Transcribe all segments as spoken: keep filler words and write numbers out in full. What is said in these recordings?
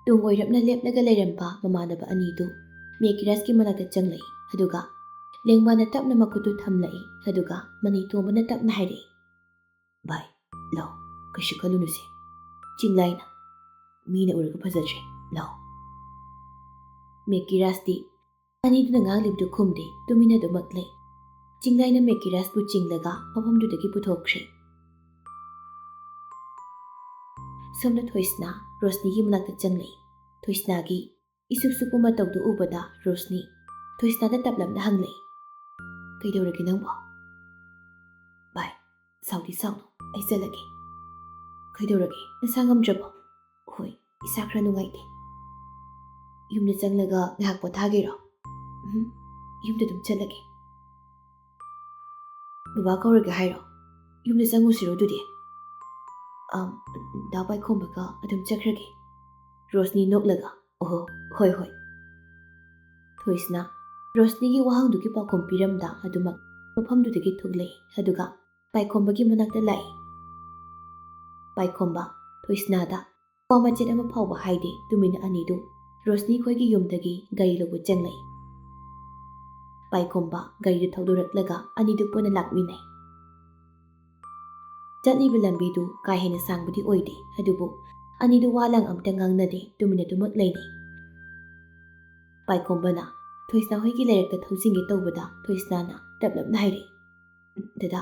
ꯇꯨꯡ ꯑꯣꯏꯔꯞꯅ ꯂꯦꯞꯂꯒ ꯂꯩꯔꯝꯕ ꯃꯃꯥꯟꯅꯕ ꯑꯅꯤꯗꯨ ꯃꯦꯀꯤꯔꯥꯁꯀꯤ ꯃꯅꯥꯛꯇ ꯆꯪꯂꯛꯏ, ꯑꯗꯨꯒ ꯂꯦꯡꯕꯥꯅ ꯇꯞꯅ ꯃꯈꯨꯠꯇꯨ ꯊꯝꯂꯛꯏ, ꯑꯗꯨꯒ ꯃꯅꯤꯇꯣꯝꯕꯅ ꯇꯞꯅ ꯍꯥꯏꯔꯛꯏ, "ꯚꯥꯏ, ꯂꯥꯎ, ꯀꯩꯁꯨ ꯈꯜꯂꯨꯅꯨꯁꯦ꯫ ꯆꯤꯡꯂꯥꯏꯅ ꯃꯤꯅ ꯎꯔꯒ ꯐꯖꯗ꯭ꯔꯦ, ꯂꯥꯎ꯫" ꯃꯦꯀꯤꯔꯥꯁꯇꯤ ꯑꯅꯤꯗꯨꯅ ꯉꯥꯡꯂꯤꯕꯗꯨ ꯈꯨꯝꯗꯦ, ꯇꯨꯃꯤꯟꯅ ꯑꯗꯨꯃꯛ ꯂꯩ꯫ ꯆꯤꯡꯂꯥꯏꯅ ꯃꯦꯀꯤꯔꯥꯁꯄꯨ ꯆꯤꯡꯂꯒ ꯃꯐꯝꯗꯨꯗꯒꯤ ꯄꯨꯊꯣꯛꯈ꯭ꯔꯦ꯫ ꯁꯣꯝꯗ ꯊꯣꯏꯁꯅꯥ ꯔꯣꯁꯅꯤꯒꯤ ꯃꯅꯥꯛꯇ ꯆꯪꯂꯛꯏ꯫ ꯊꯣꯏꯁꯅꯥꯒꯤ ꯏꯁꯨꯛ ꯁꯨꯛꯄ ꯃꯇꯧꯗꯨ ꯎꯕꯗ ꯔꯣꯁꯅꯤ ꯊꯣꯏꯁꯅꯥꯗ ꯇꯞꯂꯞꯅ ꯍꯪꯂꯛꯏ, "ꯀꯩꯗꯧꯔꯒꯦ ꯅꯪꯕꯣ?" "ꯚꯥꯏ, ꯁꯥꯎꯗꯤ ꯁꯥꯎꯅꯨ, ꯑꯩ ꯆꯠꯂꯒꯦ꯫" "ꯀꯩꯗꯧꯔꯒꯦ? ꯅꯁꯥ ꯉꯝꯗ꯭ꯔꯕꯣ?" "ꯍꯣꯏ, ꯏꯁꯥ ꯈꯔ ꯅꯨꯡꯉꯥꯏꯇꯦ꯫" "ꯌꯨꯝꯗ ꯆꯪꯂꯒ ꯉꯥꯏꯍꯥꯛ ꯄꯣꯊꯥꯒꯦꯔꯣ?" "ꯎꯝ, ꯌꯨꯝꯗ ꯑꯗꯨꯝ ꯆꯠꯂꯒꯦ꯫" "ꯕꯕꯥ ꯀꯧꯔꯒꯦ ꯍꯥꯏꯔꯣ? ꯌꯨꯝꯗ ꯆꯪꯉꯨꯁꯤꯔꯣ ꯑꯗꯨꯗꯤ?" "ꯑꯝ, ꯗꯥ ꯄꯥꯏꯈꯣꯝꯕꯒ ꯑꯗꯨꯝ ꯆꯠꯈ꯭ꯔꯒꯦ꯫" ꯔꯣꯁꯅꯤ ꯅꯣꯛꯂꯒ, "ꯑꯣꯍꯣ, ꯍꯣꯏ, ꯍꯣꯏ꯫" ꯊꯣꯏꯁꯅꯥ ꯔꯣꯁꯅꯤꯒꯤ ꯋꯥꯍꯪꯗꯨꯒꯤ ꯄꯥꯎꯈꯨꯝ ꯄꯤꯔꯝꯗ ꯑꯗꯨꯃꯛ ꯃꯐꯝꯗꯨꯗꯒꯤ ꯊꯣꯛꯂꯛꯏ, ꯑꯗꯨꯒ ꯄꯥꯏꯈꯣꯝꯕꯒꯤ ꯃꯅꯥꯛꯇ ꯂꯥꯛꯏ꯫ ꯄꯥꯏꯈꯣꯝꯕ ꯊꯣꯏꯁꯅꯥꯗ ꯋꯥ ꯃꯆꯦꯠ ꯑꯃ ꯐꯥꯎꯕ ꯍꯥꯏꯗꯦ꯫ ꯇꯨꯃꯤꯟꯅ ꯑꯅꯤꯗꯨ ꯔꯣꯁꯅꯤ ꯈꯣꯏꯒꯤ ꯌꯨꯝꯗꯒꯤ ꯒꯥꯔꯤ ꯂꯧꯕ ꯆꯪꯂꯛꯏ꯫ ꯄꯥꯏꯈꯣꯝꯕ ꯒꯥꯔꯤꯗꯨ ꯊꯧꯗꯣꯔꯛꯂꯒ ꯑꯅꯤꯗꯨ ꯄꯨꯟꯅ ꯂꯥꯛꯃꯤꯟꯅꯩ꯫ ꯆꯠꯂꯤꯕ ꯂꯝꯕꯤꯗꯨ ꯀꯥ ꯍꯦꯟꯅ ꯁꯥꯡꯕꯗꯤ ꯑꯣꯏꯗꯦ, ꯑꯗꯨꯕꯨ ꯑꯅꯤꯗꯨ ꯋꯥ ꯂꯥꯡ ꯑꯝꯇ ꯉꯥꯡꯅꯗꯦ, ꯇꯨꯃꯤꯟꯅ ꯑꯗꯨꯃꯛ ꯂꯩꯅꯩ꯫ ꯄꯥꯏꯈꯣꯝꯕꯅ ꯊꯣꯏꯁꯅꯥ ꯍꯣꯏꯒꯤ ꯂꯩꯔꯛꯇ ꯊꯧꯖꯤꯟꯒꯦ ꯇꯧꯕꯗ ꯊꯣꯏꯁꯅꯥꯅ ꯇꯞꯂꯞꯅ ꯍꯥꯏꯔꯛꯏ, "ꯗꯗꯥ,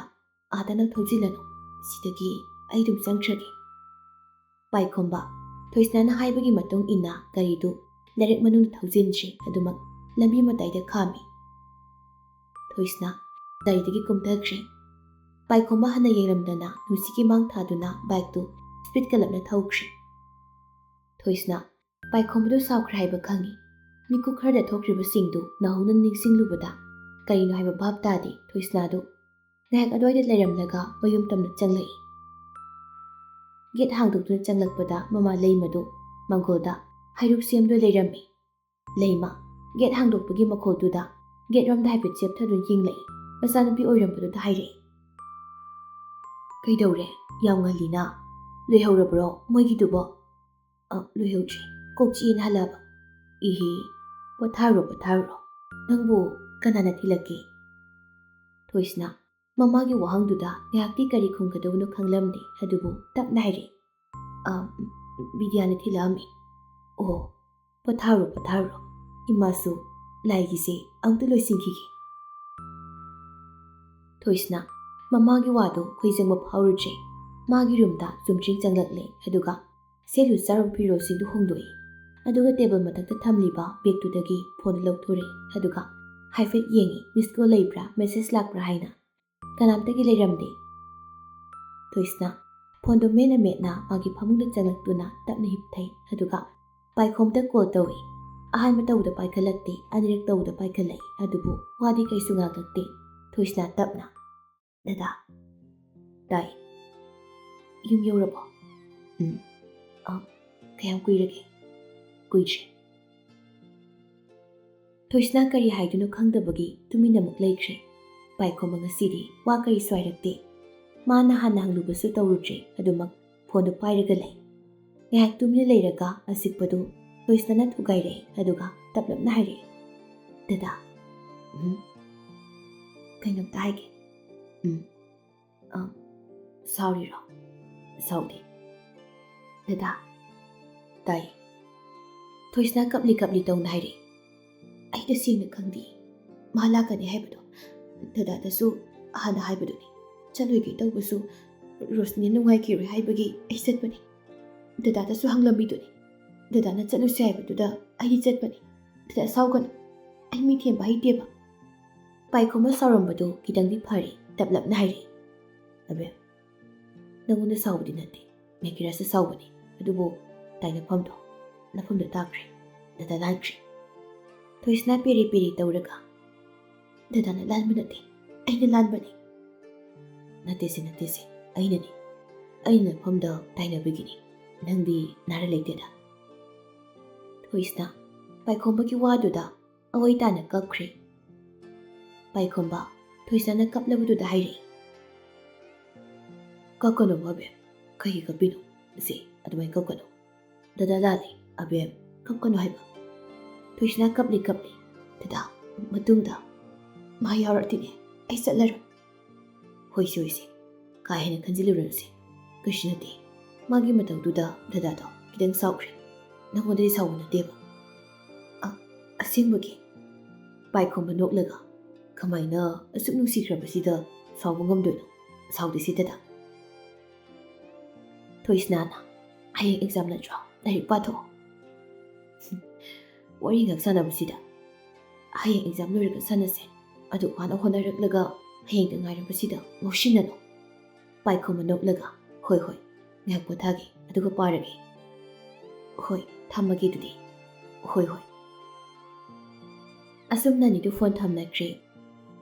ꯑꯥꯗ ꯅꯪ ꯊꯧꯖꯤꯜꯂꯅꯨ, ꯁꯤꯗꯒꯤ ꯑꯩ ꯑꯗꯨꯝ ꯆꯪꯈ꯭ꯔꯒꯦ꯫" ꯄꯥꯏꯈꯣꯝꯕ ꯊꯣꯏꯁꯅꯥꯅ ꯍꯥꯏꯕꯒꯤ ꯃꯇꯨꯡ ꯏꯟꯅ ꯒꯥꯔꯤꯗꯨ ꯂꯩꯔꯛ ꯃꯅꯨꯡꯗ ꯊꯧꯖꯤꯟꯗ꯭ꯔꯤ, ꯑꯗꯨꯃꯛ ꯂꯝꯕꯤ ꯃꯇꯥꯏꯗ ꯈꯥꯝꯃꯤ꯫ ꯊꯣꯏꯁꯅꯥ ꯒꯥꯔꯤꯗꯒꯤ ꯀꯨꯝꯊꯈ꯭ꯔꯦ꯫ ꯄꯥꯏꯈꯣꯝꯕ ꯍꯟꯅ ꯌꯦꯡꯂꯝꯗꯅ ꯅꯨꯡꯁꯤꯠꯀꯤ ꯃꯥꯡ ꯊꯥꯗꯨꯅ ꯕꯥꯏꯛꯇꯨ ꯁ꯭ꯄꯤꯠ ꯀꯜꯂꯞꯅ ꯊꯧꯈ꯭ꯔꯦ꯫ ꯊꯣꯏꯁꯅꯥ ꯄꯥꯏꯈꯣꯝꯕꯗꯨ ꯁꯥꯎꯈ꯭ꯔꯦ ꯍꯥꯏꯕ ꯈꯪꯏ꯫ ꯃꯤꯀꯨꯞ ꯈꯔꯗ ꯊꯣꯛꯈ꯭ꯔꯤꯕꯁꯤꯡꯗꯨ ꯅꯧꯍꯧꯅ ꯅꯤꯡꯁꯤꯡꯂꯨꯕꯗ ꯀꯔꯤꯅꯣ ꯍꯥꯏꯕ ꯚꯥꯞ ꯇꯥꯗꯦ꯫ ꯊꯣꯏꯁꯅꯥꯗꯨ ꯉꯥꯏꯍꯥꯛ ꯑꯗꯨꯋꯥꯏꯗ ꯂꯩꯔꯝꯂꯒ ꯃꯌꯨꯝ ꯇꯝꯅ ꯆꯪꯂꯛꯏ꯫ ꯒꯦꯠ ꯍꯥꯡꯗꯣꯛꯇꯨꯅ ꯆꯪꯂꯛꯄꯗ ꯃꯃꯥ ꯂꯩꯃꯗꯨ ꯃꯪꯒꯣꯜꯗ ꯍꯩꯔꯨꯛ ꯁꯦꯝꯗꯨꯅ ꯂꯩꯔꯝꯃꯤ꯫ ꯂꯩꯃ ꯒꯦꯠ ꯍꯥꯡꯗꯣꯛꯄꯒꯤ ꯃꯈꯣꯜꯗꯨꯗ ꯒꯦꯠ ꯔꯣꯝꯗ ꯍꯥꯏꯐꯦꯠ ꯆꯦꯞꯊꯗꯨꯅ ꯌꯦꯡꯂꯛꯏ꯫ ꯃꯆꯥꯅꯨꯄꯤ ꯑꯣꯏꯔꯝꯕꯗꯨꯗ ꯍꯥꯏꯔꯛꯏ, "ꯀꯩꯗꯧꯔꯦ? ꯌꯥꯝ ꯉꯜꯂꯤꯅ꯫ ꯂꯣꯏꯍꯧꯔꯕ꯭ꯔꯣ ꯃꯣꯏꯒꯤꯗꯨꯕꯣ?" "ꯑ, ꯂꯣꯏꯍꯧꯗ꯭ꯔꯤ꯫ ꯀꯣꯛ ꯆꯤꯛꯑꯦꯅ ꯍꯜꯂꯛꯑꯕ꯫ ꯏꯍꯤ, ꯄꯣꯊꯥꯔꯨꯔꯣ, ꯄꯣꯊꯥꯔꯨꯔꯣ꯫ ꯅꯪꯕꯨ ꯀꯅꯥꯅ ꯊꯤꯜꯂꯛꯀꯦ? ꯊꯣꯏꯁꯅꯥ ꯃꯃꯥꯒꯤ ꯋꯥꯍꯪꯗꯨꯗ ꯉꯥꯏꯍꯥꯛꯇꯤ ꯀꯔꯤ ꯈꯨꯝꯒꯗꯧꯕꯅꯣ ꯈꯪꯂꯝꯗꯦ, ꯑꯗꯨꯕꯨ ꯇꯞꯅ ꯍꯥꯏꯔꯛꯏ, "ꯑ, ꯕꯤꯗ꯭ꯌꯥꯅ ꯊꯤꯜꯂꯛꯑꯝꯃꯤ꯫" "ꯑꯣ, ꯄꯣꯊꯥꯔꯨꯔꯣ, ꯄꯣꯊꯥꯔꯨꯔꯣ꯫ ꯏꯃꯥꯁꯨ ꯂꯥꯏꯒꯤꯁꯦ ꯑꯃꯨꯛꯇ ꯂꯣꯏꯁꯤꯟꯈꯤꯒꯦ꯫" ꯊꯣꯏꯁꯅꯥ ꯃꯃꯥꯒꯤ ꯋꯥꯗꯨ ꯈꯣꯏꯖꯪꯕ ꯐꯥꯎꯔꯨꯗ꯭ꯔꯦ꯫ ꯃꯥꯒꯤ ꯔꯨꯝꯗ ꯆꯨꯝꯗ꯭ꯔꯤꯡ ꯆꯪꯂꯛꯂꯦ, ꯑꯗꯨꯒ ꯁꯦꯠꯂꯨ ꯆꯥꯔꯨ ꯐꯤꯔꯣꯜꯁꯤꯡꯗꯨ ꯍꯣꯡꯗꯣꯛꯏ꯫ ꯑꯗꯨꯒ ꯇꯦꯕꯜ ꯃꯊꯛꯇ ꯊꯝꯂꯤꯕ ꯕꯦꯒꯇꯨꯗꯒꯤ ꯐꯣꯟꯗꯨ ꯂꯧꯊꯣꯔꯛꯏ, ꯑꯗꯨꯒ ꯍꯥꯏꯐꯦꯠ ꯌꯦꯡꯏ, ꯃꯤꯁ ꯀꯣꯜ ꯂꯩꯕ꯭ꯔꯥ, ꯃꯦꯁꯦꯖ ꯂꯥꯛꯄ꯭ꯔꯥ ꯍꯥꯏꯅ꯫ ꯀꯅꯥꯝꯇꯒꯤ ꯂꯩꯔꯝꯗꯦ꯫ ꯊꯣꯏꯁꯅꯥ ꯐꯣꯟꯗꯨ ꯃꯦꯠꯅ ꯃꯦꯠꯅ ꯃꯥꯒꯤ ꯐꯃꯨꯡꯗ ꯆꯪꯂꯛꯇꯨꯅ ꯇꯞꯅ ꯍꯤꯞꯊꯩ, ꯑꯗꯨꯒ ꯄꯥꯏꯈꯣꯝꯗ ꯀꯣꯜ ꯇꯧꯏ꯫ ꯑꯍꯥꯟꯕ ꯇꯧꯕꯗ ꯄꯥꯏꯈꯠꯂꯛꯇꯦ, ꯑꯅꯤꯔꯛ ꯇꯧꯕꯗ ꯄꯥꯏꯈꯠꯂꯛꯏ, ꯑꯗꯨꯕꯨ ꯋꯥꯗꯤ ꯀꯩꯁꯨ ꯉꯥꯡꯂꯛꯇꯦ꯫ ꯊꯣꯏꯁꯅꯥ ꯇꯞꯅ, "ꯗꯗꯥ꯫" "ꯇꯥꯏ꯫" "ꯌꯨꯝ ꯌꯧꯔꯕꯣ?" "ꯎꯝ꯫" "ꯑ, ꯀꯌꯥꯝ ꯀꯨꯏꯔꯒꯦ?" "ꯀꯨꯏꯗ꯭ꯔꯤ꯫" ꯊꯣꯏꯁꯅꯥ ꯀꯔꯤ ꯍꯥꯏꯗꯨꯅꯣ ꯈꯪꯗꯕꯒꯤ ꯇꯨꯃꯤꯟꯅ ꯑꯃꯨꯛ ꯂꯩꯈ꯭ꯔꯦ꯫ ꯄꯥꯏꯈꯣꯝꯕ ꯉꯁꯤꯗꯤ ꯋꯥ ꯀꯔꯤꯁꯨ ꯍꯥꯏꯔꯛꯇꯦ꯫ ꯃꯥꯅ ꯍꯥꯟꯅ ꯍꯪꯂꯨꯕꯁꯨ ꯇꯧꯔꯨꯗ꯭ꯔꯦ, ꯑꯗꯨꯃꯛ ꯐꯣꯟꯗꯨ ꯄꯥꯏꯔꯒ ꯂꯩ꯫ ꯉꯥꯏꯍꯥꯛ ꯇꯨꯃꯤꯟꯅ ꯂꯩꯔꯒ ꯑꯁꯤꯛꯄꯗꯨ ꯊꯣꯏꯁꯅꯥꯅ ꯊꯨꯒꯥꯏꯔꯛꯏ, ꯑꯗꯨꯒ ꯇꯞꯂꯞꯅ ꯍꯥꯏꯔꯛꯏ, "ꯗꯗꯥ꯫" "ꯎꯝ?" "ꯀꯩꯅꯣꯝꯇ ꯍꯥꯏꯒꯦ꯫" "ꯎꯝ꯫" "ꯑ, ꯁꯥꯎꯔꯤꯔꯣ?" "ꯁꯥꯎꯗꯦ꯫" "ꯗꯗꯥ꯫" "ꯇꯥꯏ꯫" ꯊꯣꯏꯁꯅꯥ ꯀꯞꯂꯤ ꯀꯞꯂꯤ ꯇꯧꯅ ꯍꯥꯏꯔꯛꯏ, "ꯑꯩ ꯇꯁꯦꯡꯅ ꯈꯪꯗꯦ꯫ ꯃꯥ ꯂꯥꯛꯀꯅꯤ ꯍꯥꯏꯕꯗꯣ ꯗꯗꯥꯗꯁꯨ ꯍꯥꯟꯅ ꯍꯥꯏꯕꯗꯨꯅꯤ꯫ ꯆꯠꯂꯣꯏꯒꯦ ꯇꯧꯕꯁꯨ ꯔꯣꯁꯅꯤꯅ ꯅꯨꯡꯉꯥꯏꯈꯤꯔꯣꯏ ꯍꯥꯏꯕꯒꯤ ꯑꯩ ꯆꯠꯄꯅꯤ꯫ ꯗꯗꯥꯗꯁꯨ ꯍꯪꯂꯝꯃꯤꯗꯨꯅꯤ꯫ ꯗꯗꯥꯅ ꯆꯠꯂꯨꯁꯦ ꯍꯥꯏꯕꯗꯨꯗ ꯑꯩꯗꯤ ꯆꯠꯄꯅꯤ꯫ ꯗꯗꯥ ꯁꯥꯎꯒꯅꯨ꯫ ꯑꯩ ꯃꯤ ꯊꯦꯝꯕ ꯍꯩꯇꯦꯕ꯫" ꯄꯥꯏꯈꯣꯝꯕ ꯁꯥꯎꯔꯝꯕꯗꯨ ꯈꯤꯇꯪꯗꯤ ꯐꯔꯦ, ꯇꯞꯂꯞꯅ ꯍꯥꯏꯔꯛꯏ, "ꯑꯕꯦꯝ, ꯅꯪꯉꯣꯟꯗ ꯁꯥꯎꯕꯗꯤ ꯅꯠꯇꯦ, ꯃꯦꯀꯤꯔꯁꯇ ꯁꯥꯎꯕꯅꯤ꯫ ꯑꯗꯨꯕꯨ ꯇꯥꯏꯅꯐꯝꯗꯣ, ꯅꯐꯝꯗ ꯇꯥꯈ꯭ꯔꯦ꯫ ꯗꯗꯥ ꯂꯥꯟꯈ꯭ꯔꯦ꯫" ꯊꯣꯏꯁꯅꯥ ꯄꯦꯔꯦ ꯄꯦꯔꯦ ꯇꯧꯔꯒ, "ꯗꯗꯥꯅ ꯂꯥꯟꯕ ꯅꯠꯇꯦ, ꯑꯩꯅ ꯂꯥꯟꯕꯅꯤ꯫" "ꯅꯠꯇꯦꯁꯦ, ꯅꯠꯇꯦꯁꯦ, ꯑꯩꯅꯅꯤ꯫ ꯑꯩꯅ ꯅꯐꯝꯗ ꯇꯥꯏꯅꯕꯒꯤꯅꯤ꯫ ꯅꯪꯗꯤ ꯅꯥꯔ ꯂꯩꯇꯦꯗ꯫" ꯊꯣꯏꯁꯅꯥ ꯄꯥꯏꯈꯣꯝꯕꯒꯤ ꯋꯥꯗꯨꯗ ꯑꯑꯣꯏ ꯇꯥꯅ ꯀꯞꯈ꯭ꯔꯦ꯫ ꯄꯥꯏꯈꯣꯝꯕ ꯊꯣꯏꯁꯅꯥꯅ ꯀꯞꯂꯕꯗꯨꯗ ꯍꯥꯏꯔꯛꯏ, "ꯀꯞꯀꯅꯣ ꯕꯦꯝ, ꯀꯩꯒꯤ ꯀꯞꯄꯤꯅꯣ? ꯁꯦ, ꯑꯗꯨꯃꯥꯏꯅ ꯀꯞꯀꯅꯣ꯫ ꯗꯗꯥ ꯂꯥꯜꯂꯦ, "ꯑꯕꯦꯝ, ꯀꯞꯀꯅꯨ ꯍꯥꯏꯕ꯫ ꯊꯣꯏꯁꯅꯥ ꯀꯞꯂꯤ ꯀꯞꯂꯤ꯫ ꯗꯗꯥ, ꯃꯇꯨꯡꯗ ꯃꯥ ꯌꯥꯎꯔꯛꯇꯤꯅꯦ꯫ ꯑꯩ ꯆꯠꯂꯔꯣꯏ꯫" "ꯍꯣꯏꯁꯦ, ꯍꯣꯏꯁꯦ, ꯀꯥ ꯍꯦꯟꯅ ꯈꯟꯖꯤꯜꯂꯨꯔꯅꯨꯁꯦ꯫ ꯀꯩꯁꯨ ꯅꯠꯇꯦ꯫ ꯃꯥꯒꯤ ꯃꯇꯧꯗꯨꯗ ꯗꯗꯥꯗꯣ ꯈꯤꯇꯪ ꯁꯥꯎꯈ꯭ꯔꯦ꯫ ꯅꯪꯉꯣꯟꯗꯗꯤ ꯁꯥꯎꯕ ꯅꯠꯇꯦꯕ꯫" "ꯑ, ꯑꯁꯦꯡꯕꯒꯤ?" ꯄꯥꯏꯈꯣꯝꯕ ꯅꯣꯛꯂꯒ, "ꯀꯃꯥꯏꯅ ꯑꯁꯨꯛ ꯅꯨꯡꯁꯤꯈ꯭ꯔꯕꯁꯤꯗ ꯁꯥꯎꯕ ꯉꯝꯗꯣꯏꯅꯣ? ꯁꯥꯎꯗꯦꯁꯦ ꯗꯗꯥ꯫" ꯊꯣꯏꯁꯅꯥꯅ, "ꯍꯌꯦꯡ ꯑꯦꯛꯖꯥꯝ ꯅꯠꯇ꯭ꯔꯣ? ꯂꯥꯏꯔꯤꯛ ꯄꯥꯊꯣꯛꯑꯣ꯫" "ꯋꯥꯔꯤ ꯉꯥꯛ ꯁꯥꯟꯅꯕꯁꯤꯗ꯫ ꯍꯌꯦꯡ ꯑꯦꯛꯖꯥꯝ ꯂꯣꯏꯔꯒ ꯁꯥꯟꯅꯁꯦ꯫ ꯑꯗꯨꯛ ꯋꯥꯅ ꯍꯣꯠꯅꯔꯛꯂꯒ ꯍꯌꯦꯡꯗ ꯉꯥꯏꯔꯕꯁꯤꯗ ꯉꯥꯎꯁꯤꯟꯅꯅꯨ꯫" ꯄꯥꯏꯈꯣꯝꯕ ꯅꯣꯛꯂꯒ, "ꯍꯣꯏ, ꯍꯣꯏ, ꯉꯥꯏꯍꯥꯛ ꯄꯣꯊꯥꯒꯦ, ꯑꯗꯨꯒ ꯄꯥꯔꯒꯦ꯫ ꯍꯣꯏ, ꯊꯝꯃꯒꯦ ꯑꯗꯨꯗꯤ꯫ ꯍꯣꯏ, ꯍꯣꯏ꯫" ꯑꯁꯨꯝꯅ ꯑꯅꯤꯗꯨ ꯐꯣꯟ ꯊꯝꯅꯈ꯭ꯔꯦ꯫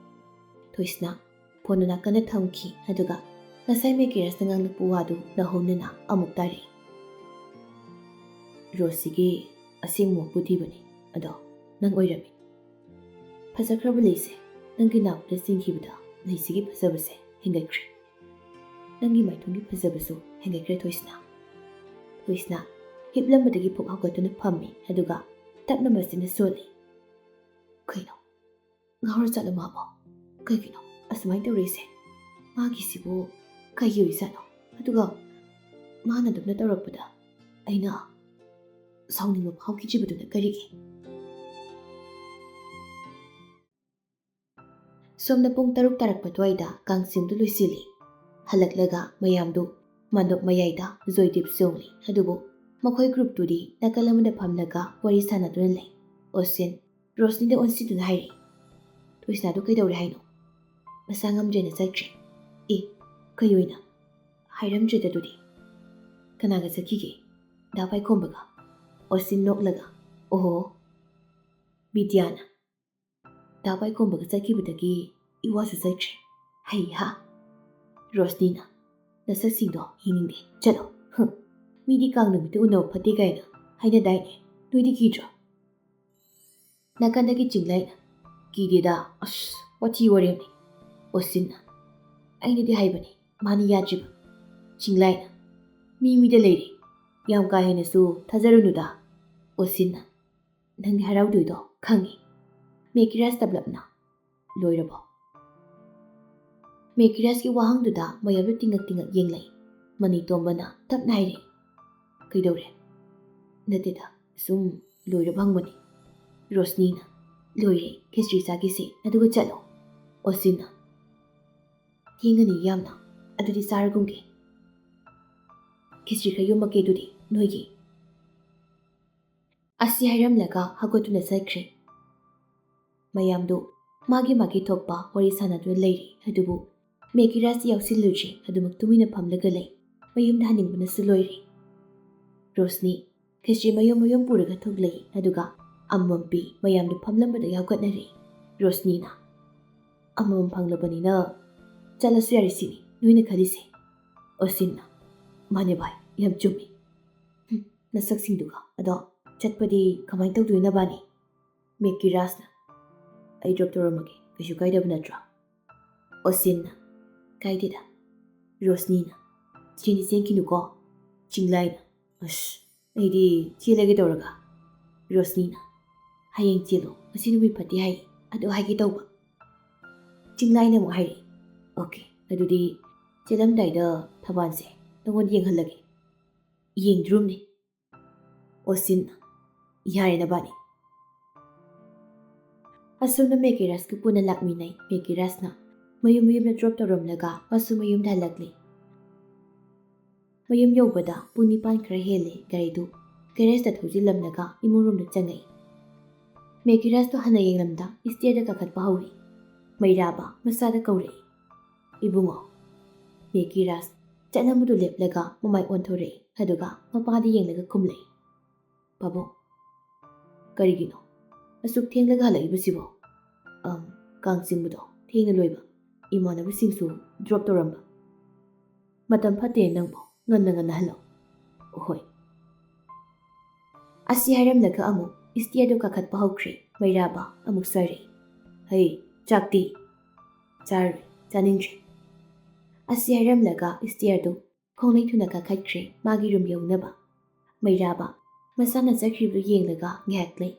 ꯊꯣꯏꯁꯅꯥ ꯐꯣꯟꯗꯨ ꯅꯥꯀꯟꯗ ꯊꯝꯈꯤ, ꯑꯗꯨꯒ ꯉꯁꯥꯏ ꯃꯦꯀꯤꯔꯁꯅ ꯉꯥꯡꯂꯛꯄ ꯋꯥꯗꯨ ꯅꯧꯍꯧꯅꯅ ꯑꯃꯨꯛ ꯇꯥꯔꯛꯏ꯫ "ꯔꯣꯁꯁꯤꯒꯤ ꯑꯁꯦꯡꯕ ꯃꯄꯨ ꯊꯤꯕꯅꯤ, ꯑꯗꯣ ꯅꯪ ꯑꯣꯏꯔꯝꯃꯤ꯫ ꯐꯖꯈ꯭ꯔꯕ ꯂꯩꯁꯦ, ꯅꯪꯒꯤ ꯅꯥꯛꯇ ꯆꯤꯡꯈꯤꯕꯗ ꯂꯩꯁꯤꯒꯤ ꯐꯖꯕꯁꯦ ꯍꯦꯟꯒꯠꯈ꯭ꯔꯦ꯫ ꯅꯪꯒꯤ ꯃꯥꯏꯊꯣꯡꯒꯤ ꯐꯖꯕꯁꯨ ꯍꯦꯟꯒꯠꯈ꯭ꯔꯦ, ꯊꯣꯏꯁꯅꯥ꯫" ꯊꯣꯏꯁꯅꯥ ꯍꯤꯞꯂꯝꯕꯗꯒꯤ ꯐꯨꯛ ꯍꯧꯒꯠꯇꯨꯅ ꯐꯝꯃꯤ, ꯑꯗꯨꯒ ꯇꯞꯅ ꯃꯆꯤꯟꯅ ꯁꯣꯜꯂꯤ꯫ "ꯀꯩꯅꯣ? ꯉꯥꯎꯔ ꯆꯠꯂ ꯃꯥꯕꯣ? ꯀꯩꯒꯤꯅꯣ ꯑꯁꯨꯃꯥꯏꯅ ꯇꯧꯔꯤꯁꯦ? ꯃꯥꯒꯤꯁꯤꯕꯨ ꯀꯩꯒꯤ ꯑꯣꯏꯖꯥꯠꯅꯣ? ꯑꯗꯨꯒ ꯃꯥꯅ ꯑꯗꯨꯝꯅ ꯇꯧꯔꯛꯄꯗ ꯑꯩꯅ ꯁꯥꯎꯅꯤꯡꯕ ꯐꯥꯎꯈꯤꯗ꯭ꯔꯤꯕꯗꯨꯅ ꯀꯔꯤꯒꯤ?" ꯁꯣꯝꯗ ꯄꯨꯡ ꯇꯔꯨꯛ ꯇꯥꯔꯛꯄ ꯑꯗꯨꯋꯥꯏꯗ ꯀꯥꯡꯆꯤꯡꯗꯨ ꯂꯣꯏꯁꯤꯜꯂꯤ꯫ ꯍꯜꯂꯛꯂꯒ ꯃꯌꯥꯝꯗꯨ ꯃꯥꯟꯗꯣꯞ ꯃꯌꯥꯏꯗ ꯖꯣꯏꯗꯤꯞ ꯆꯣꯡꯂꯤ꯫ ꯑꯗꯨꯕꯨ ꯃꯈꯣꯏ ꯒ꯭ꯔꯨꯞꯇꯨꯗꯤ ꯅꯥꯀꯜ ꯑꯃꯗ ꯐꯝꯂꯒ ꯋꯥꯔꯤ ꯁꯥꯟꯅꯗꯨꯅ ꯂꯩ꯫ ꯑꯣꯁꯤꯟ ꯔꯣꯁꯅꯤꯗ ꯑꯣꯟꯁꯤꯟꯗꯨꯅ ꯍꯥꯏꯔꯤ, "ꯊꯣꯏꯁꯅꯥꯗꯨ ꯀꯩꯗꯧꯔꯦ ꯍꯥꯏꯅꯣ?" "ꯃꯁꯥ ꯉꯝꯗ꯭ꯔꯦꯅ ꯆꯠꯈ꯭ꯔꯦ꯫" "ꯑꯦ, ꯀꯩ ꯑꯣꯏꯅ? ꯍꯥꯏꯔꯝꯗ꯭ꯔꯦꯗ ꯑꯗꯨꯗꯤ꯫ ꯀꯅꯥꯒ ꯆꯠꯈꯤꯒꯦ? ꯗꯥ ꯄꯥꯏꯈꯣꯝꯕꯒ?" ꯑꯣꯁꯤꯟ ꯅꯣꯛꯂꯒ, "ꯑꯣꯍꯣ꯫" ꯕꯤꯗ꯭ꯌꯥꯅ, "ꯗꯥ ꯄꯥꯏꯈꯣꯝꯕꯒ ꯆꯠꯈꯤꯕꯗꯒꯤ ꯏꯋꯥꯁꯨ ꯆꯠꯈ꯭ꯔꯦ꯫ ꯍꯩꯍꯥ꯫ ꯔꯣꯁꯅꯤꯅ, ꯅꯁꯛꯁꯤꯡꯗꯣ ꯌꯦꯡꯅꯤꯡꯗꯦ꯫ ꯆꯠꯂꯣ꯫ ꯍꯨꯝ꯫ ꯃꯤꯗꯤ ꯀꯥꯡ ꯅꯨꯃꯤꯠꯇ ꯎꯅꯕ ꯐꯠꯇꯦ ꯀꯥꯏꯅ ꯍꯥꯏꯅꯗꯥꯏꯅꯦ? ꯅꯣꯏꯗꯤ ꯀꯤꯗ꯭ꯔꯣ?" ꯅꯥꯀꯟꯗꯒꯤ ꯆꯤꯡꯂꯩꯅ, "ꯀꯤꯗꯦꯗ, ꯑꯁ, ꯋꯥꯊꯤ ꯋꯥꯔꯦꯝꯅꯤ꯫" ꯑꯣꯁꯤꯟꯅ, "ꯑꯩꯅꯗꯤ ꯍꯥꯏꯕꯅꯤ, ꯃꯥꯅ ꯌꯥꯗ꯭ꯔꯤꯕ꯫" ꯆꯤꯡꯂꯩꯅ, "ꯃꯤ ꯃꯤꯗ ꯂꯩꯔꯦ꯫ ꯌꯥꯝ ꯀꯥ ꯍꯦꯟꯅꯁꯨ ꯊꯥꯖꯔꯨꯅꯨꯗ꯫ ꯑꯣꯁꯤꯟꯅ, "ꯅꯪꯗꯤ ꯍꯔꯥꯎꯗꯣꯏꯗꯣ ꯈꯪꯉꯤ꯫ ꯃꯦꯀꯤꯔꯥꯖ ꯇꯞꯂꯞꯅ, ꯂꯣꯏꯔꯕꯣ?" ꯃꯦꯀꯤꯔꯥꯖꯀꯤ ꯋꯥꯍꯪꯗꯨꯗ ꯃꯌꯥꯝꯗꯨ ꯇꯤꯡꯉꯛ ꯇꯤꯡꯉꯛ ꯌꯦꯡꯂꯛꯏ꯫ ꯃꯅꯤꯇꯣꯝꯕꯅ ꯇꯞꯅ ꯍꯥꯏꯔꯛꯏ, "ꯀꯩꯗꯧꯔꯦ?" "ꯅꯠꯇꯦꯗ, ꯁꯨꯝ ꯂꯣꯏꯔꯕ ꯍꯪꯕꯅꯤ꯫" ꯔꯣꯁꯅꯤꯅ, "ꯂꯣꯏꯔꯦ, ꯈꯦꯆ꯭ꯔꯤ ꯆꯥꯈꯤꯁꯦ, ꯑꯗꯨꯒ ꯆꯠꯂꯣ꯫" ꯑꯣꯁꯤꯟꯅ, "ꯊꯦꯡꯉꯅꯤ ꯌꯥꯝꯅ, ꯑꯗꯨꯗꯤ ꯆꯥꯔꯒꯨꯝꯒꯦ꯫ ꯈꯦꯆ꯭ꯔꯤ ꯈꯔ ꯌꯣꯝꯃꯛꯀꯦ ꯑꯗꯨꯗꯤ ꯅꯣꯏꯒꯤ꯫" ꯑꯁꯤ ꯍꯥꯏꯔꯝꯂꯒ ꯍꯧꯒꯠꯇꯨꯅ ꯆꯠꯈ꯭ꯔꯦ꯫ ꯃꯌꯥꯝꯗꯨ ꯃꯥꯒꯤ ꯃꯥꯒꯤ ꯊꯣꯛꯄ ꯋꯥꯔꯤ ꯁꯥꯟꯅꯗꯨꯅ ꯂꯩꯔꯤ, ꯑꯗꯨꯕꯨ ꯃꯦꯀꯤꯔꯥꯖꯇꯤ ꯌꯥꯎꯁꯤꯜꯂꯨꯗ꯭ꯔꯦ, ꯑꯗꯨꯃꯛ ꯇꯨꯃꯤꯟꯅ ꯐꯝꯂꯒ ꯂꯩ꯫ ꯃꯌꯨꯝꯗ ꯍꯟꯅꯤꯡꯕꯅꯁꯨ ꯂꯣꯏꯔꯦ꯫ ꯔꯣꯁꯅꯤ ꯈꯦꯆ꯭ꯔꯤ ꯃꯌꯨꯝ ꯃꯌꯨꯝ ꯄꯨꯔꯒ ꯊꯣꯛꯂꯛꯏ, ꯑꯗꯨꯒ ꯑꯃꯃꯝ ꯄꯤ꯫ ꯃꯌꯥꯝꯗꯨ ꯐꯝꯂꯝꯕꯗ ꯍꯧꯒꯠꯅꯔꯦ꯫ ꯔꯣꯁꯅꯤꯅ, "ꯑꯃꯃꯝ ꯐꯪꯂꯕꯅꯤꯅ ꯆꯠꯂꯁꯨ ꯌꯥꯔꯦ ꯁꯤꯅꯤ ꯅꯣꯏꯅ ꯈꯜꯂꯤꯁꯦ?" ꯑꯣꯁꯤꯟꯅ, "ꯃꯥꯅꯦ ꯚꯥꯏ, ꯌꯥꯝ ꯆꯨꯝꯃꯤ꯫ ꯍꯨꯝ, ꯅꯁꯛꯁꯤꯡꯗꯨꯒ꯫ ꯑꯗꯣ ꯆꯠꯄꯗꯤ ꯀꯃꯥꯏꯅ ꯇꯧꯗꯣꯏꯅꯣ ꯅꯕꯥꯅꯤ?" ꯃꯦꯀꯤꯔꯥꯖꯅ, "ꯑꯩ ꯗ꯭ꯔꯣꯞ ꯇꯧꯔꯝꯃꯒꯦ, ꯀꯩꯁꯨ ꯀꯥꯏꯗꯕ ꯅꯠꯇ꯭ꯔꯣ?" ꯑꯣꯁꯤꯟꯅ, "ꯀꯥꯏꯗꯦꯗ꯫" ꯔꯣꯁꯅꯤꯅ, "ꯆꯦꯟꯗꯤ ꯆꯦꯟꯈꯤꯅꯨꯀꯣ꯫" ꯆꯤꯡꯂꯥꯏꯅ, "ꯑꯁ, ꯑꯩꯗꯤ ꯆꯦꯜꯂꯒꯦ ꯇꯧꯔꯒ꯫" ꯔꯣꯁꯅꯤꯅ, "ꯍꯌꯦꯡ ꯆꯦꯜꯂꯣ, ꯉꯁꯤ ꯅꯨꯃꯤꯠ ꯐꯠꯇꯦ ꯍꯥꯏꯌꯦ, ꯑꯗꯨ ꯍꯥꯏꯒꯦ ꯇꯧꯕ꯫" ꯆꯤꯡꯂꯥꯏꯅ ꯑꯃꯨꯛ ꯍꯥꯏꯔꯛꯏ, "ꯑꯣꯀꯦ, ꯑꯗꯨꯗꯤ ꯆꯦꯜꯂꯝꯗꯥꯏꯗ ꯊꯕꯥꯜꯁꯦ ꯅꯉꯣꯟꯗ ꯌꯦꯡꯍꯜꯂꯒꯦ꯫" ꯌꯦꯡꯗ꯭ꯔꯨꯝꯅꯤ꯫ ꯑꯣꯁꯤꯟꯅ, "ꯌꯥꯔꯦ ꯅꯕꯥꯅꯤ꯫" ꯑꯁꯨꯝꯅ ꯃꯦꯀꯤꯔꯥꯖꯀ ꯄꯨꯟꯅ ꯂꯥꯛꯃꯤꯟꯅꯩ꯫ ꯃꯦꯀꯤꯔꯥꯖꯅ ꯃꯌꯨꯝ ꯃꯌꯨꯝꯗ ꯗ꯭ꯔꯣꯞ ꯇꯧꯔꯝꯂꯒ ꯃꯁꯨ ꯃꯌꯨꯝꯗ ꯍꯜꯂꯛꯂꯤ꯫ ꯃꯌꯨꯝ ꯌꯧꯕꯗ ꯄꯨꯡ ꯅꯤꯄꯥꯟ ꯈꯔ ꯍꯦꯜꯂꯦ꯫ ꯒꯥꯔꯤꯗꯨ ꯒꯦꯔꯦꯖꯇ ꯊꯧꯖꯤꯜꯂꯝꯂꯒ ꯏꯃꯨꯡ ꯔꯨꯝꯗ ꯆꯪꯉꯛꯏ꯫ ꯃꯦꯀꯤꯔꯥꯖꯇꯣ ꯍꯟꯅ ꯌꯦꯡꯂꯝꯗ ꯏꯁꯇꯤꯌꯔꯗ ꯀꯥꯈꯠꯄ ꯍꯧꯔꯤ꯫ ꯃꯩꯔꯥꯕ ꯃꯆꯥꯗ ꯀꯧꯔꯛꯏ, "ꯏꯕꯨꯡꯉꯣ꯫" ꯃꯦꯀꯤꯔꯥꯖ ꯆꯠꯂꯝꯕꯗꯨ ꯂꯦꯞꯂꯒ ꯃꯃꯥꯏ ꯑꯣꯟꯊꯣꯔꯛꯏ, ꯑꯗꯨꯒ ꯃꯄꯥꯗ ꯌꯦꯡꯂꯒ ꯈꯨꯝꯂꯛꯏ, "ꯄꯥꯕꯨꯡ, ꯀꯔꯤꯒꯤꯅꯣ ꯑꯁꯨꯛ ꯊꯦꯡꯂꯒ ꯍꯜꯂꯛꯏꯕꯁꯤꯕꯣ?" "ꯑꯝ, ꯀꯥꯡ ꯆꯤꯡꯕꯗꯣ ꯊꯦꯡꯅ ꯂꯣꯏꯕ, ꯏꯃꯥꯟꯅꯕꯁꯤꯡꯁꯨ ꯗ꯭ꯔꯣꯞ ꯇꯧꯔꯝꯕ꯫" "ꯃꯇꯝ ꯐꯠꯇꯦ ꯅꯪꯕꯨ, ꯉꯟꯅ ꯉꯟꯅ ꯍꯜꯂꯣ꯫" "ꯍꯣꯏ꯫" ꯑꯁꯤ ꯍꯥꯏꯔꯝꯂꯒ ꯑꯃꯨꯛ ꯏꯁꯇꯤꯌꯔꯗꯨ ꯀꯥꯈꯠꯄ ꯍꯧꯈ꯭ꯔꯦ꯫ ꯃꯩꯔꯥꯕ ꯑꯃꯨꯛ ꯁꯣꯏꯔꯛꯏ, "ꯍꯩ, ꯆꯥꯛꯇꯤ?" "ꯆꯥꯔꯣꯏ, ꯆꯥꯅꯤꯡꯗ꯭ꯔꯦ꯫" ꯑꯁꯤ ꯍꯥꯏꯔꯝꯂꯒ ꯏꯁꯇꯤꯌꯔꯗꯨ ꯈꯣꯡꯂꯩ ꯊꯨꯅ ꯀꯥꯈꯠꯈ꯭ꯔꯦ ꯃꯥꯒꯤ ꯔꯨꯝ ꯌꯧꯅꯕ꯫ ꯃꯩꯔꯥꯕ ꯃꯁꯥꯅ ꯆꯠꯈ꯭ꯔꯤꯕꯗꯨ ꯌꯦꯡꯂꯒ ꯉꯥꯏꯍꯥꯛ ꯂꯩ꯫